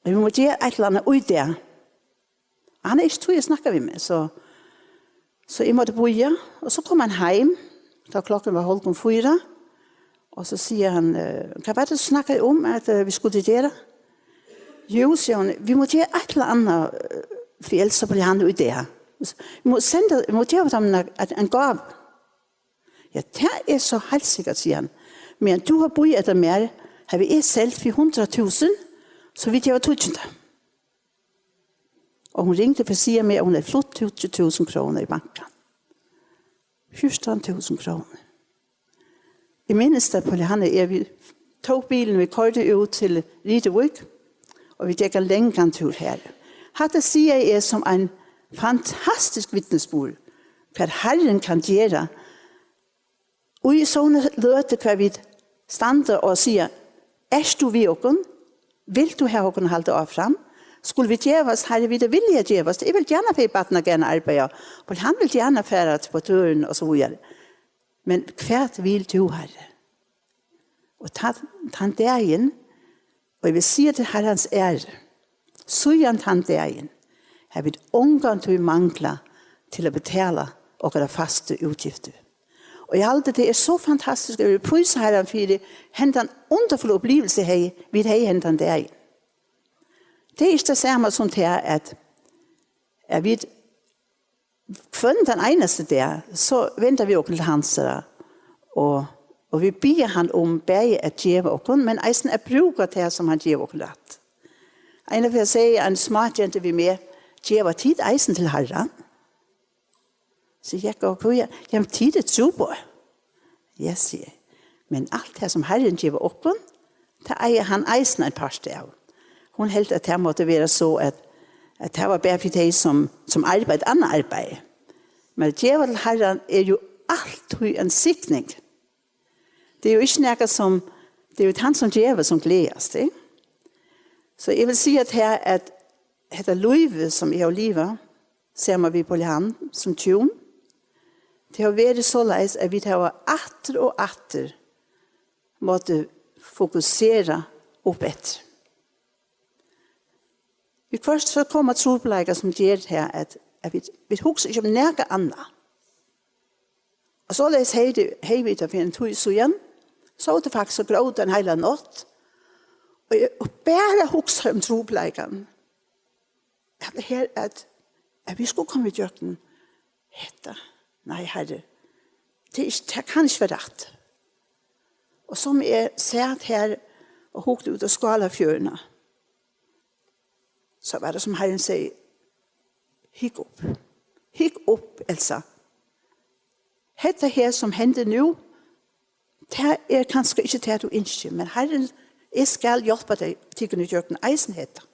"Vit mugu gera eitt ella annað í dag." Hann hevði ikki tíð at snakka við meg, so, so eg mátti bíða. Og so kom hann heim, tá klokkan var hálvgum fýra. Og so sigur hann: "Eh, hvat var tað, tú snakkaði um, at, eh, vit skuldu gera?" "Jú," sigur hon, "vit mugu gera eitt ella annað, eh, fyri Elsa og Poul Johan í dag. Vit mugu senda, vit mugu geva teimum ein, ein gávu." "Ja, tað er so heilt sikkert," sigur hann. "Meðan tú hevur bíðað eftir mær, havi eg selt fyri hundrað túsund, so vit geva tíggjunda." Og hon ringdi fyri at siga mær, at hon hevði flutt tíggju túsund krónur í bankan. Fjúrtan túsund krónur. Eg minnist tað, Poul Johan og eg, vit tóku bilin, vit koyrdu út til Rituvík, og vit gekk ein langan túr har. Hatta sigi eg sum ein fantastisk vitnisburð, hvat Harrin kann gera. Og í sovorðnari løtu, hvar vit standa og siga: "Ert tú við okkum? Vilt tú hava okkum at halda áfram? Skulu vit gevast, Harri, vit eru villig at gevast. Eg vil gjarna fara í barnagarðin og arbeiða, og hann vil gjarna fara til, á túrin og so víðari. Men hvat vilt tú, Harri?" Og tann, tann dagin, og eg vil siga til Harrans æru, síðan tann dagin hava vit ongantíð manglað til at betala okkara fastu útgiftir. Og eg haldi, tað er so fantastiskt, og eg vil prísa Harran fyri hendan undurfulla upplivelse, hey, vit hevði hendan dagin. Tað er ikki tað sama sum tað, at, at vit hvønn tann einasta dag, so venda vit okkum til hansara, og, og vit biðja hann um bæði at geva okkum, men eisini at brúka tað, sum hann gevur okkum rætt. Einaferð segði ein smágenta við meg: "Geva tit eisini til Harran?" So eg gekk og hví, "Ja, men tit eru trúboð." "Ja," sigi eg, "men alt tað, sum Harrin gevur okkum, tað eigur hann eisini ein part av." Hon helt, at tað mátti vera so, at, at tað var bara fyri tey, sum, sum arbeiddu annað arbeiði. Men at geva til Harran er jo altíð ein signing. Tað er jo ikki nakað sum, tað er jo hann, sum gevur, sum gleðast, ikki? So eg vil siga, at her, at hetta lívið, sum eg havi livað, saman við Poul Johan sum hjún, tað hevur verið soleiðis, at vit hava aftur og aftur mátt fokusera upp eftir. Viðhvørt so koma trupulleikar, sum ger tað, at, at vit, vit hugsa ikki um nakað annað. Og soleiðis hevði, hevði vit tað fyri ein tíð síðan. Sótu faktiskt og grótu ein heila nátt. Og eg, og bara hugsa um trupulleikan. At her, at, at vit skulu koma ígjøgnum hetta. Nei, Harri, tað er ikki, tað kann ikki vera rætt. Og sum eg sat her og hugdi út á Skálafjørðin, so var tað, sum Harrin segði: "Hygg upp. Hygg upp, Elsa. Hetta her, sum hendir nú, tað er kanska ikki tað, tú ynskir, men Harrin, eg skal hjálpa tey, tykkum ígjøgnum eisini hetta."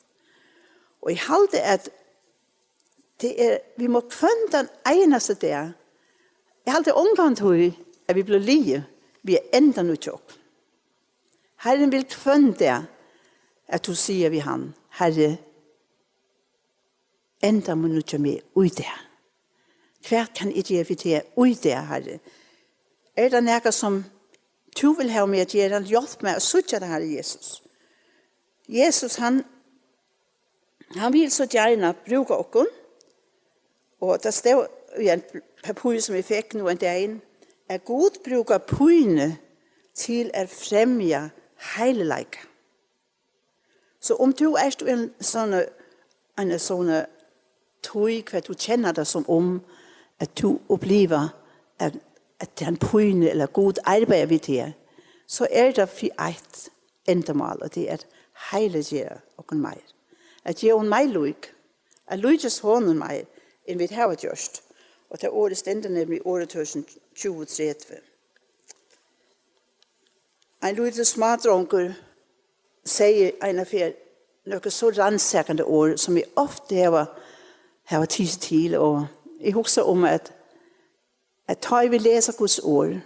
Og eg haldi, at tað er, vit mugu hvønn tann einasta dag, eg haldi ongantíð, at vit blíva liðug við at enda nýggja okkum. Harrin vil hvønn dag, at tú sigur við hann: "Harri, enda mín nýggja meg í dag. Hvat kann eg gera fyri teg í dag, Harri? Er tað nakað, sum tú vil hava meg at gera? Hjálp mær at síggja tað, Harri Jesus." Jesus, hann, hann vil so gjarna brúka okkum. Og tað stóð í ein pappír, sum eg fekk nú ein dagin, at Gud brúkar pínu til at fremja heilagleika. So um tú ert í ein sånn, ein sånn tíð, hvar tú kennir tað, sum um at tú upplivir, at, at tað er ein pína, ella Gud arbeiðir við teg, so er tað fyri eitt endamál, og tað er at heilaggera okkum meir. At gera okkum meir lík. At líkjast honum meir, enn vit hava gjørt. Og tað orðið stendur nemliga í Orðatórshavn tjúgu tretivu. Ein lítil smádrongur segði eina ferð nøkur so rannsakandi orð, sum eg ofta hava, hava tikið til, og eg hugsi um, at, at tá eg vil lesa Guds orð,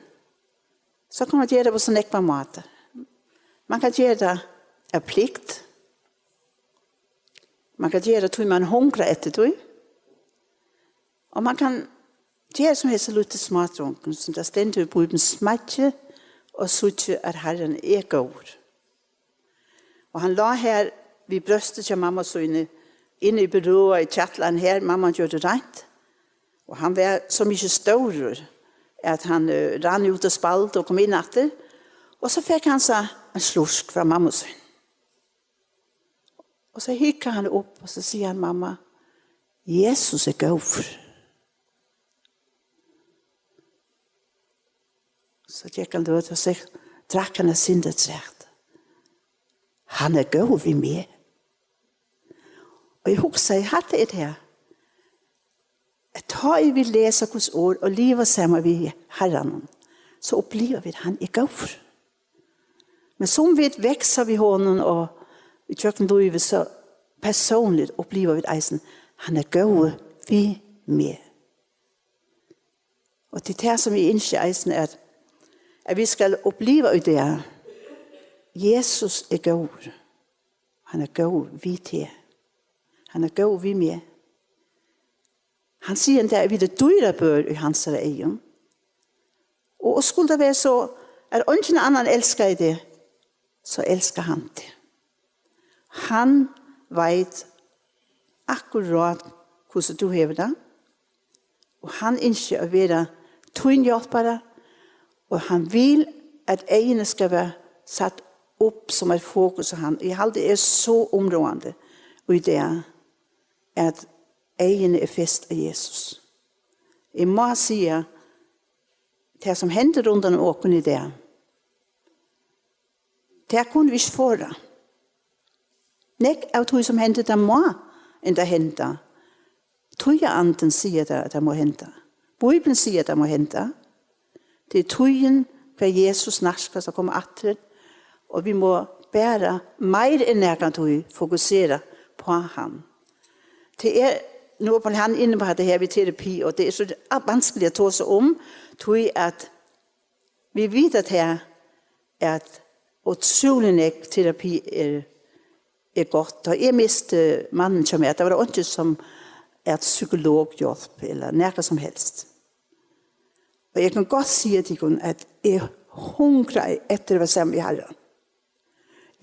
so kann man gera tað á so nógvar mátar. Man kann gera tað av plikt. Man kann gera tað, tí man hungrar eftir tí. Og man kann gera sum hesi lítlu smádrongur, sum tað stendur í Bíbliuni: Smeiggið og síggi, at Harrin er góður. Og hann lá her við bróstið hjá mammu síni, inni í byrøa í kjallaranum her, mamman gjørdi reint. Og hann var so mikið stórur, at hann eh, rann út og spældi og kom inn aftur. Og so fekk hann seg ein slurk frá mammu síni. Og so hyggur hann upp, og so sigur hann: Mamma, Jesus er góður. So gekk hann út, og so drakk hann eitt sindur afturat. Hann er góður við meg. Og eg hugsaði, hatta er tað, at tá ið vit lesa Guds orð og liva saman við Harranum, so uppliva vit, hann er góður. Men sum vit vaksa við honum og í gjøgnum lívið, so persónligt uppliva vit eisini, hann er góður við meg. Og tað er tað, sum eg ynski eisini, at, at vit skal uppliva í dag. Jesus er góður. Hann er góður við teg. Hann er góður við meg. Hann sigur enntá, at vit eru dýrabørn í hansara eygum. Og skuldi tað vera so, at eingin annar elskaði teg, so elskar hann teg. Hann veit akkurát, hvussu tú hevur tað. Og hann ynskir at vera tín hjálpari, og hann vil, at eyguni skal vera sett upp sum eitt fokus á hann. Eg haldi, er so umráðandi í dag, at eyguni er fest á Jesus. Eg má siga, tað sum hendir rundan um okkum í dag, tað kunnu vit ikki forða. Nógv av tí, sum hendir, tað má enntá henda. Tíðarandin sigur tað, at tað má henda. Bíblian sigur, at tað má henda. Tað er tíðin, hvar Jesus nærkast at koma aftur, og vit má bara meir enn nakrantíð fokusera á hann. Tað er, nú er hann inni á hatta her við terapi, og tað er so vanskiligt at tosa um, tí at vit vita tað, at ótrúliga nógv terapi er, er gott. Tá eg misti mannin hjá mær, tað var einki sum at psykologhjálp ella nakað sum helst. Og eg kann gott siga tykkum, at eg hungraði eftir at vera saman við Harranum.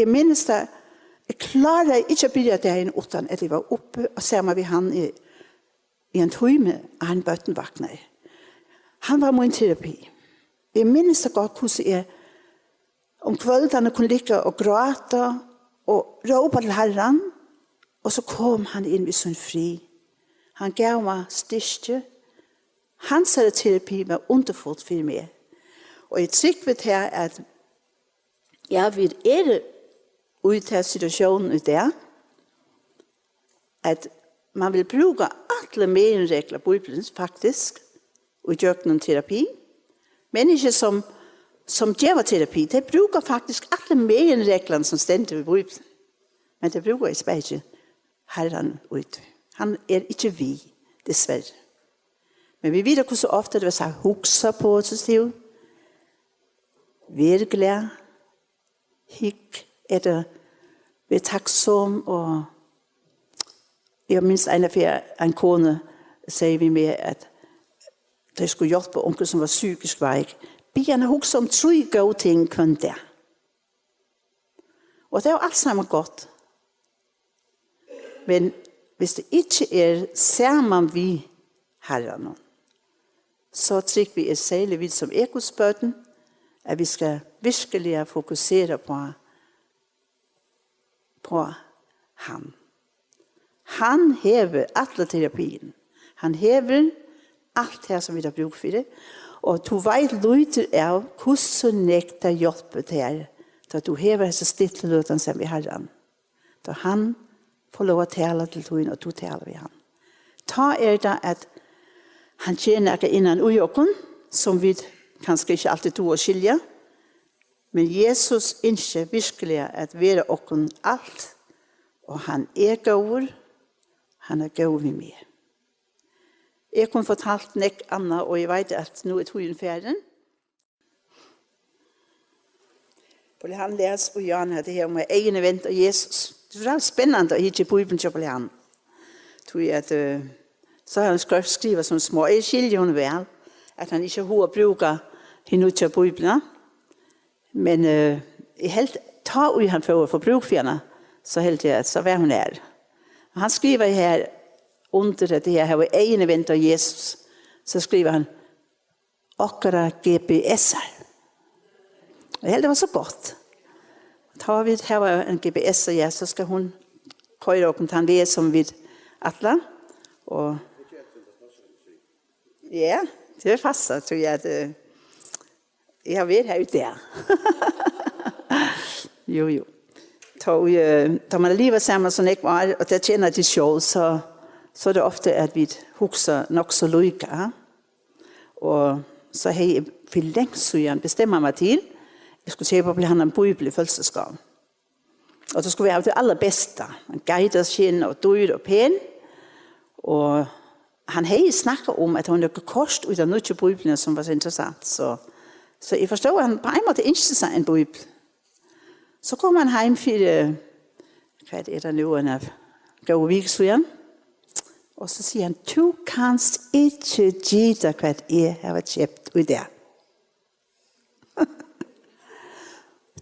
Eg minnist tað, eg kláraði ikki at byrja dagin uttan at eg var uppi og saman við hann í, í ein tíma, áðrenn børn vaknaðu. Hann var mín terapi. Eg minnist tað gott, hvussu eg um kvøldarnar kundi liggja og gráta og rópa til Harran, og so kom hann inn við sín frið. Hann gav mær styrki. Hansara terapi var undurfult fyri meg. Og eg trúgvi tað, at ja, vit eru í ta situatión í dag, at man vil brúka allar meginreglur Bíblians, faktisk, í gjøgnum terapi. Menniskju, sum, sum geva terapi, tey brúka faktisk allar meginreglurnar, sum stendur í Bíbliuni. Men tey brúka ikki bara ikki Harran í tí. Hann er ikki við, dessverre. Men vit vita, hvussu ofta tað verður sagt: hugsa uppá, sigur tú. Ver glað. Hygg, ella ver takksom, og eg minnist eina ferð, ein kona segði við meg, at tey skuldu hjálpa onkrum, sum var psykisk veik. Bið hana hugsa um trý góð ting hvønn dag. Og tað er jo alt saman gott. Men hvis tað ikki er saman við Harranum, so trúgvi eg, serliga vit sum eru Guds børn, at vit skal virkiliga fokusera á, á hann. Hann hevur alla terapiina. Hann hevur alt tað, sum vit hava brúk fyri. Og tú veit lítið av, hvussu nógv tað hjálpir tær, tá tú hevur hesa stillu løtuna saman við Harran. Tá hann fær lov at tala til tín, og tú talar við hann. Tá er tað, at hann ger nakað innan í okkum, sum vit kanska ikki altíð duga at skilja. Men Jesus ynskir virkiliga at vera okkum alt, og hann er góður, hann er góður við meg. Eg kundi fortalt nógv annað, og eg veit, at nú er tíðin farin. Poul Johan les, og Jan hevði her med eyguni vend á Jesus. Tað er spennandi at hyggja í Bíbliuna hjá Poul Johan. Tí at, eh, so hevur hann skriv-, skrivað sum smá, eg skilji honum væl, at hann ikki hevur hug at brúka hin nýggja Bíbliuna. Men, eh, eg helt, tá ið hann fór at fáa brúk fyri hana, so helt eg, at so var hon har. Og hann skrivar her undir at tey hava eyguni vend á Jesus, so skrivar hann, okkara G P S-ar. Eg helt, tað var so gott. Tá vit hava ein G P S, ja, so skal hon koyra okkum tann veg sum vit ætla. Og ja, tað er fast, so eg, at, eh, eg havi verið har úti, ja. Jo, jo. Tá, eh, tá man livir saman so nógv ár, og tað kenna tit sjálv, so, so er tað ofta, at vit hugsa nokk so líka, ha? Og so hevði eg fyri langt síðan bestemt meg til, eg skuldi keypa Poul Johan ein bíbel í fødselsdagsgávu. Og tað skuldi vera av tí allarbesta. Ein geitaskinn og dýr og pen. Og hann hevði snakkað um, at hon hevði koyrt í ta nýggju bíbliuna, sum var so interessant. So, so eg forstóð, at hann á ein máta ynskti sær ein bíbel. So kom hann heim fyri, hvat er tað nú, ein av góð vika síðan? Og so sigur hann, tú kanst ikki gita, hvat eg havi keypt í dag.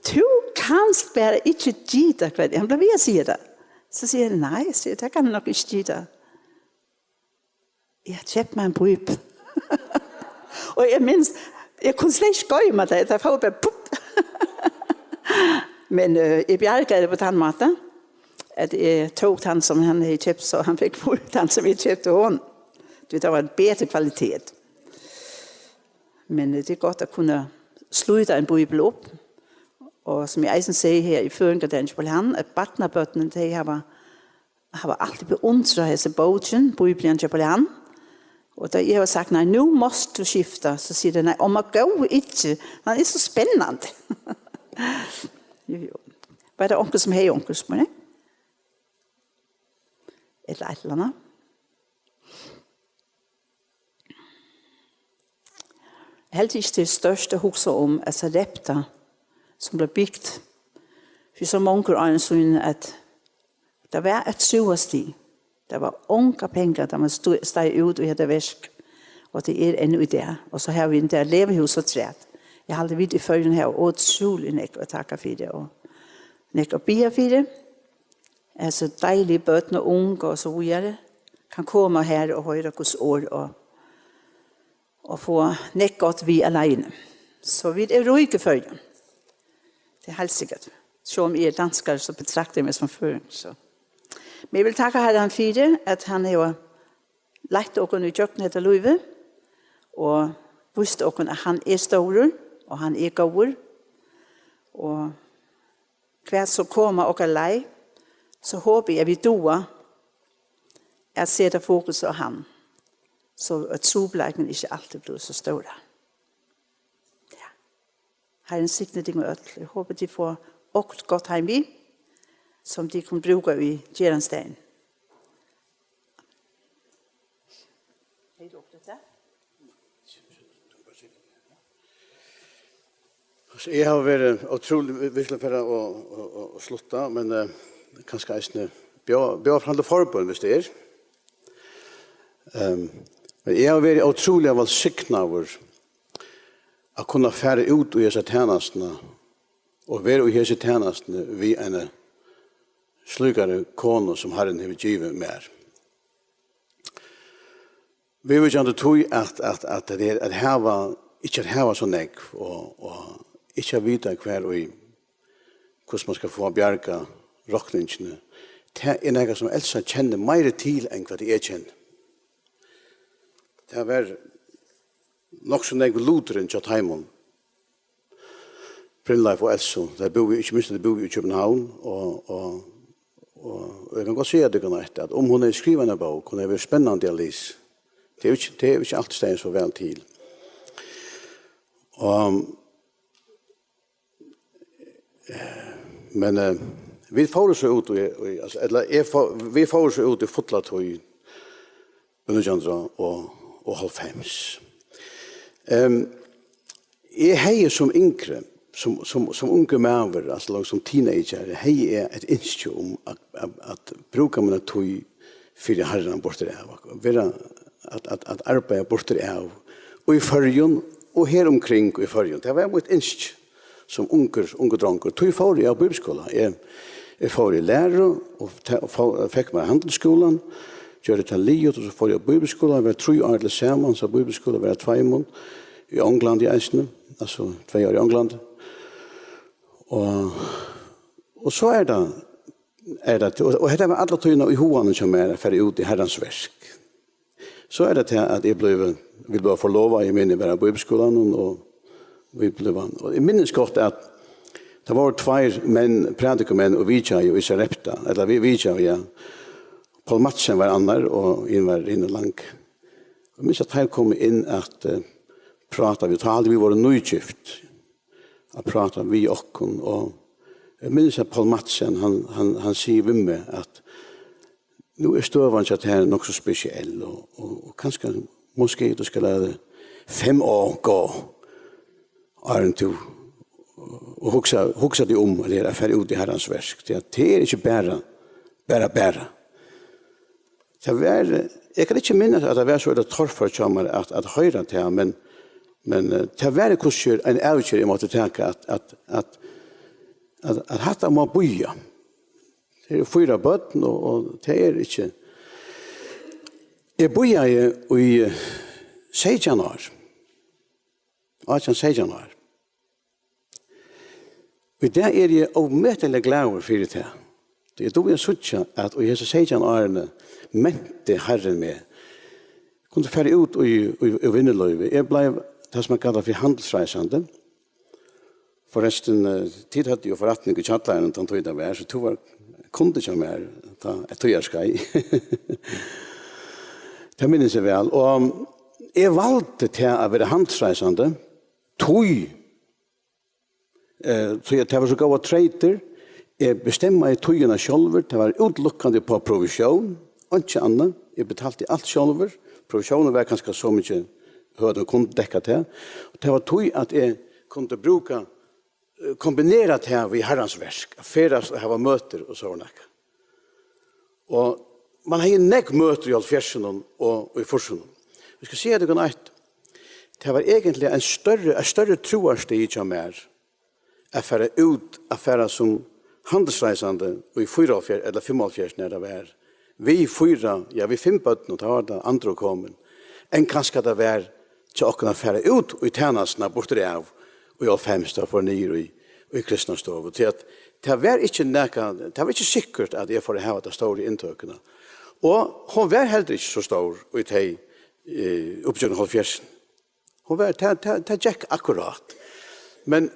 Tú kanst bara ikki gita, hvat hann bleiv við at siga tað. So sigur hann, nei, sigur, tað kann eg nokk ikki gita. Eg havi keypt mær ein bíbel. Og eg minnist, eg kundi slett ikki goyma tað, tað fór bara putt. Men, eh, eg bjargaði tað á tann mátan, at eg tók tann, sum hann hevði keypt, so hann fekk bíbel, tann, sum eg keypti honum. Tí tað var ein betri kvalitet. Men, eh, tað er gott at kunna slíta ein bíbel upp. Og sum eg eisini sigi her í føðingardagin hjá Poul Johan, at barnabørnini, tey hava, hava altíð beundrað hesa bókin, Bíblian hjá Poul Johan. Og tá eg havi sagt, nei, nú mást tú skifta, so sigur tey, nei, omma góði, ikki, hann er so spennandi. Jo, jo. Var tað onkur, sum hevði onkur spurning? Ella eitt ella annað? Eg helt ikki, tað er stórt at hugsa um, at Sarepta, sum bleiv bygt fyri so mongum árum síðan, at tað var eitt trúarstig. Tað var ongar pengar, tá man stu-, steig út í hetta verk, og tað er enn í dag. Og so hava vit enn tað levihús afturat. Eg haldi, vit í Føroyum hava ótrúliga nógv at takka fyri, og nógv at biðja fyri. Altso, deiligu børn og ung og so víðari kann koma her og hoyra Guds orð og, og fáa nógv gott við á leiðini. So vit eru rík í Føroyum. Tað er heilt sikkert. Sjálv um eg eri danskari, so betrakti eg meg sum føroying, so. Men eg vil takka Harranum fyri, at hann hevur leitt okkum í gjøgnum hetta lívið og víst okkum, at hann er stórur og hann er góður. Og hvat so koma okkara leið, so hopi eg, at vit duga at seta fokus á hann, so at trupulleikin ikki altíð blívur so stóra. Ja. Harrin signi tykkum øll. Eg hopi, tit fáa okkurt gott heim við, sum tit kunnu brúka í gerandisdagin. Hevði tú okkurt at siga? So eg havi verið ótrúliga, vi, vit skulu fara og, og, og, og slutta, men, eh, kanska eisini bjóða, bjóða fram til forbøn, viss tað er. Ehm, men eg havi verið ótrúliga vælsignaður at kunna fara út í hesa tænastuna og vera í hesi tænastuni við eini slíkari konu, sum Harrin hevur givið mær. Viðvíkjandi tí at, at, at tað er at hava, ikki at hava so nógv og, og ikki at vita hvar í, hvussu man skal fáa bjargað rokningini, tað er nakað, sum Elsa kennir meira til enn hvat eg kenni. Tað var nokk so nógv luturin hjá teimum, Brynleif og Elsu, tey búðu, ikki minst, tey búðu í København, og, og, og, og eg kann gott siga tykkum eitt, at um hon hevði skrivað eina bók, hon hevði verið spennandi at lesa. Tað er jo ikki, tað er jo ikki altíð staðið so væl til. Og, eh, men, eh, vit fóru so út í, í, altso, ella eg fó-, vit fóru so út í fulla tíð í nítjan hundrað og hálvfems. Ehm, eg hevði sum yngri Sum, sum, sum ungur maður, altso langt sum teenager, hevði eg eitt ynski um at, at, at brúka mína tíð fyri Harran burturav, at vera, at, at, at arbeiða burturav í Føroyum og her umkring í Føroyum. Tað var mítt ynski sum ungur, ungur drongur. Tí fór eg á bíbliuskúla. Eg, eg fór í læru og ta-, fó-, fekk mær handilsskúlan, gjørdi tað liðugt, og so fór eg á bíbliuskúla, var trý ár til samans á bíbliuskúla, var á tveimum, í Onglandi eisini, altso tvey ár í Onglandi. Og, og so er tað, er tað, og, og hetta var alla tíðina í huganum hjá mær, at fara út í Harrans verk. So er tað tað, at eg blívi, vit blíva forlovað, eg meini, eg var á bíbliuskúlanum, og vit blíva, og eg minnist gott, at tað vóru tveir menn, prædikumenn, og vitjaðu í Sarepta, ella vit vitjaðu, ja. Poul Madsen var annar, og hin var Rina Lang. Eg minnist, at teir komu inn at, eh, práta við, tá høvdu vit verið nýgift, at práta við okkum, og eg minnist, at Poul Madsen, hann, hann, hann sigur við meg, at nú er støðan hjá tær nokk so spesiell, og, og, og kanska måske du skal lade fem ár gå, áðrenn tú, og hugsa, hugsa teg um, at tað er at fara út í Harrans verk. Tað er, tað er ikki bara, bara, bara. Tað var, eg kann ikki minnast, at tað var so, at torført hjá mær at, at hoyra tað, men, men, eh, tað var hvussu er ein avgerð, eg mátti taka, at, at, at, at, at hatta má bíða. Tað eru fýra børn, og, og tað er ikki. Eg bíðaði í, eh, seytjan ár. Átjan, seytjan ár. Og í dag eri eg ómetaliga glaður fyri tað. Tí eg dugi at síggja, at í hesi seytjan árini menti Harrin meg. Kundi fara út í, í, í vinnulívið. Eg bleiv tað, sum man kallar fyri handilsreisandi. Forrestin, eh, tit høvdu jo forretning í kjallaranum, tann tíð tað var, so tú var kundi hjá mær, tá, eitt tíðarskeið. Tað minnist eg væl. Og eg valdi tað at vera handilsreisandi, tí, eh, tí at tað var so góðar treytir. Eg bestemmaði tíðina sjálvur, tað var útilukkandi upp á provisión, einki annað. Eg betalti alt sjálvur. Provisiónin var kanska so mikið høg, at hon kundi dekka tað. Og tað var tí, at eg kundi brúka, eh, kombinera tað við Harrans verk, at ferðast og hava møtir og so nakað. Og man hevði nógv møtir í hálvfjerðsunum og í fýrsunum. Eg skal siga tykkum eitt. Tað var eigentliga ein størri, eitt størri trúarstig hjá mær at fara út, at fara sum handilsreisandi í fýraoghálvfjerðs ella fimmoghálvfjerðs, nær tað var, við fýra, ja, við fimm børnum, tá var tað andra komin, enn kanska tað var hjá okkum at fara út í tænastuna burtur av í hálvfems, tá fór niður í, í kristna stovu. Tí at tað var ikki nakað, tað var ikki sikkurt, at eg fór at hava ta stóru inntøkuna. Og hon var heldur ikki so stór í tey, eh, uppgjøgnum hálvfjerðsini. Hon var, tað, tað, tað gekk akkurát. Men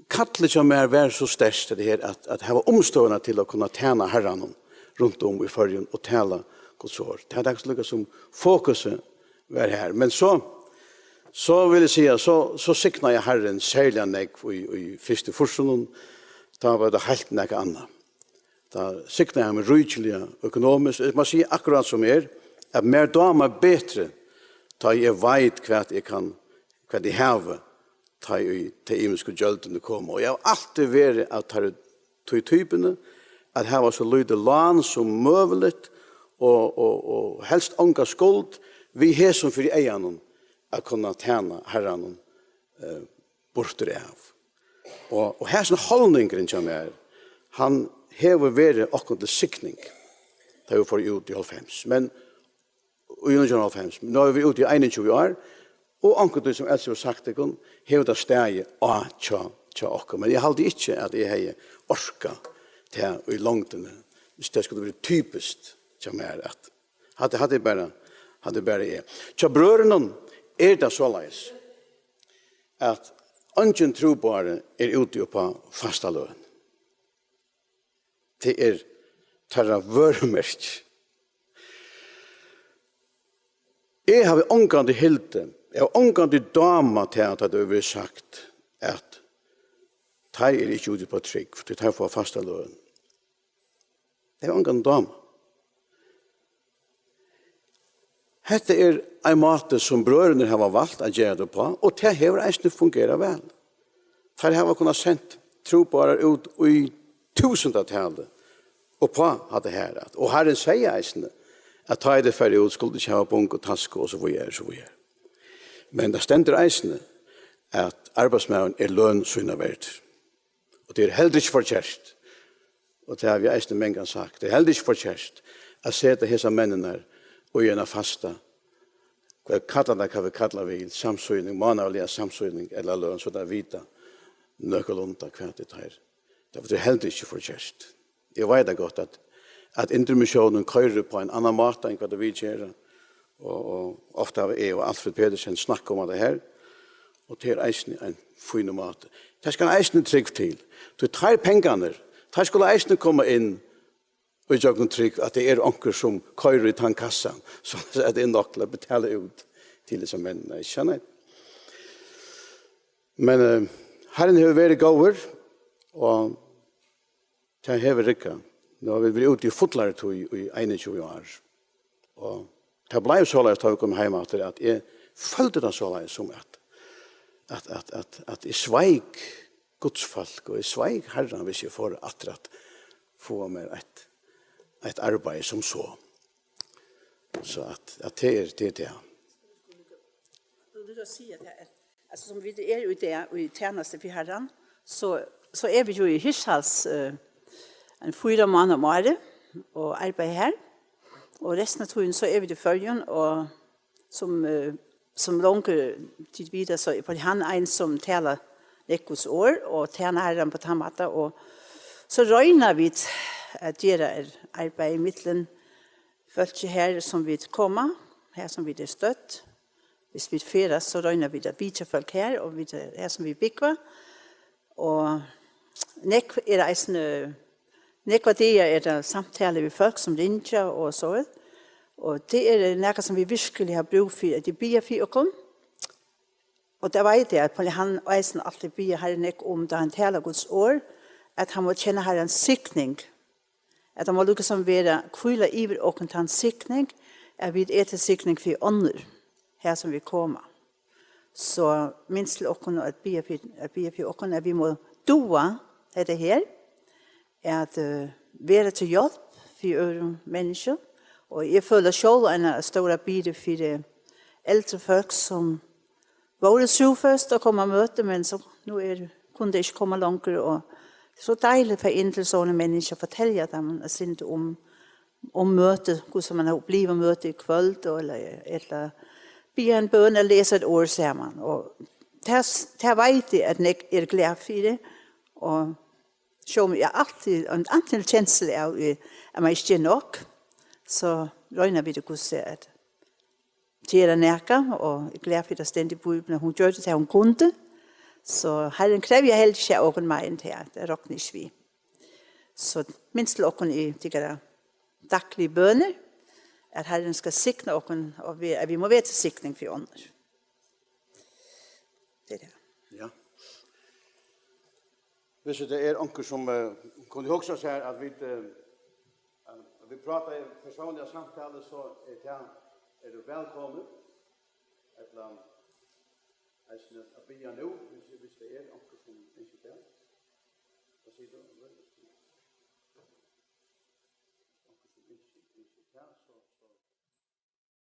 kallið hjá mær var so sterkt, tað her at, at hava umstøðurnar til at kunna tæna Harranum runt um í Føroyum og tala Guds orð. Tað er líka sum fokusið var her. Men so, so vil eg siga, so, so signaði Harrin serliga nógv í, í fyrstu fýrsunum. Tá var tað heilt nakað annað. Tá signaði hann meg ríkiliga økonomiskt. Eg má siga akkurát sum er, at mær dámar betri, tá eg veit, hvat eg kann, hvat eg havi, tá ið tey ymisku gjøldini koma. Og eg havi altíð verið av tær, tí typuni, at hava so lítið lán sum møguligt og, og, og helst onga skuld, við hesum fyri eyganum at kunna tæna Harranum, eh, burtur av. Og, og hesin holdningurin hjá mær, hann hevur verið okkum til signing, tá vit fóru út í hálvfems. Men í nítjan hundrað og hálvfems. Nú eru vit úti í einogtjúgu ár, og onkuntíð, sum Elsa hevur sagt tykkum, hevur tað staðið á hjá, hjá okkum. Men eg haldi ikki, at eg hevði orkað tað í longdini, viss tað skuldi verið typiskt hjá mær, at hatta, hatta er bara, hatta er bara eg. Hjá brøðrunum er tað soleiðis, at eingin trúboðari er úti upp á fasta løn. Tað er teirra vørumerki. Eg havi ongantíð hildið, eg havi ongantíð dámað tað, at tað hevur verið sagt, at teir eru ikki úti upp á trúgv, tí teir fáa fasta løn. Tað hevur ongantíð dámað. Hetta er ein máti, sum brøðurnir hava valt at gera tað uppá, og tað hevur eisini fungerað væl. Teir hava kunnað sent trúboðarar út í túsundatali upp á hatta her. At, og Harrin segði eisini, at tá ið teir fara út, skulu teir ikki hava bong og tasku og so víðari, so víðari. Men tað stendur eisini, at arbeiðsmaðurin er løn sína verdur. Og tað er heldur ikki forkert. Og tað havi eg eisini mangan sagt. Tað er heldur ikki forkert at seta hesar menninar í eina fasta, hvat kalla tað, hvat vit kalla við, samsýning, mánaliga samsýning ella løn, so teir vita nøkulunda, hvat er teir. Tað er heldur ikki forkert. Eg veit tað gott, at, at Indremisjónin koyrir upp á ein annan máta enn hvat vit gera. Og, og ofta hava eg og Alfred Petersen snakka um tað her, og tað er eisini ein fínur máti. Tað skal eisini trúgv til. Tí teir pengarnir, teir skulu eisini koma inn í gjøgnum trúgv, at tað er onkur, sum koyrir í tann kassan, so at tað er nokk til at betala út til hesar menn. Nei, ikki nei. Men, eh, Harrin hevur verið góður, og tað hevur riggað. Nú hava vit verið úti í fullari tíð í einogtjúgu ár. Og tað bleiv soleiðis, tá vit komu heim aftur, at eg føldi tað soleiðis sum at, at, at, at, at eg sveik Guds fólk, og eg sveik Harran, hvis eg fór aftur at fáa mær eitt, eitt arbeiði sum so. So at, at tað er, tað er tað. Tú, tú kan siga at tað er, altso, sum vit eru í dag, í tænastu fyri Harran, so, so eru vit jú í Hirtshals, eh, ein fýra mánaðir um árið og arbeiða har. Og restina av tíðini, so eru vit í Føroyum, og sum, eh, sum longu tit vita, so er Poul Johan ein, sum talar nógv Guds orð og tænir Harran á tann mátan. Og so royna vit at gera arbeiði millum fólkið her, sum vit koma, her sum vit eru stødd. Hvis vit ferðast, so royna vit at vitja fólk her, og vit, her sum vit búgva. Og nógv er eisini, nógvar dagar er tað samtalur við fólk, sum ringja og so. Og tað er nakað, sum vit virkuliga hava brúk fyri, at tey biðja fyri okkum. Og tað veit eg, at Poul Johan eisini altíð biður Harran um, tá hann talar Guds orð, at hann má kenna Harrans signing. At hann má líkasum vera, hvíla yvir okkum tann signing, at vit eru til signing fyri onnur, her sum vit koma. So minst til okkum at biðja fyri, at biðja fyri okkum, at vit má duga hetta her, at, eh, vera til hjálp fyri øðrum menniskjum. Og eg føli sjálv eina stóra byrðu fyri eldri fólk, sum vóru trúføst at koma á møti, men so nú er, kunnu tey ikki koma longur, og so deiligt at fara inn til sovorðin menniskju og fortelja teimum eitt sindur um, um møtið, hvussu man hevur upplivað møtið í kvøld, og, ella, ella biðja ein bøn, ella lesa eitt orð saman. Og tað, tað veit eg, at nógv eru glað fyri, og sjálv um eg altíð, ein, altíð ein kensla av, eh, at man ikki ger nokk, so royna vit hvussu at gera nakað, og eg er glað fyri, at tað stendur í Bíbliuni, at hon gjørdi tað, hon kundi. So Harrin krevur heldur ikki av okkum meir enn tað, tað rokna vit ikki við. So minst til okkum í tykkara dagligu bønir, at Harrin skal signa okkum, og vi, at vit má vera til signing fyri onnur. Tað er tað. Ja. Hvis tað er onkur, sum, eh, kundi hugsa sær, at vit, eh, at vit práta í persónliga samtalu, so er tað, er tú vælkomin. Ella eisini at biðja nú, hvis, hvis tað er onkur, sum ynskir tað. Hvat sigur tú? Onkur, sum ynskir, ynskir tað, so, so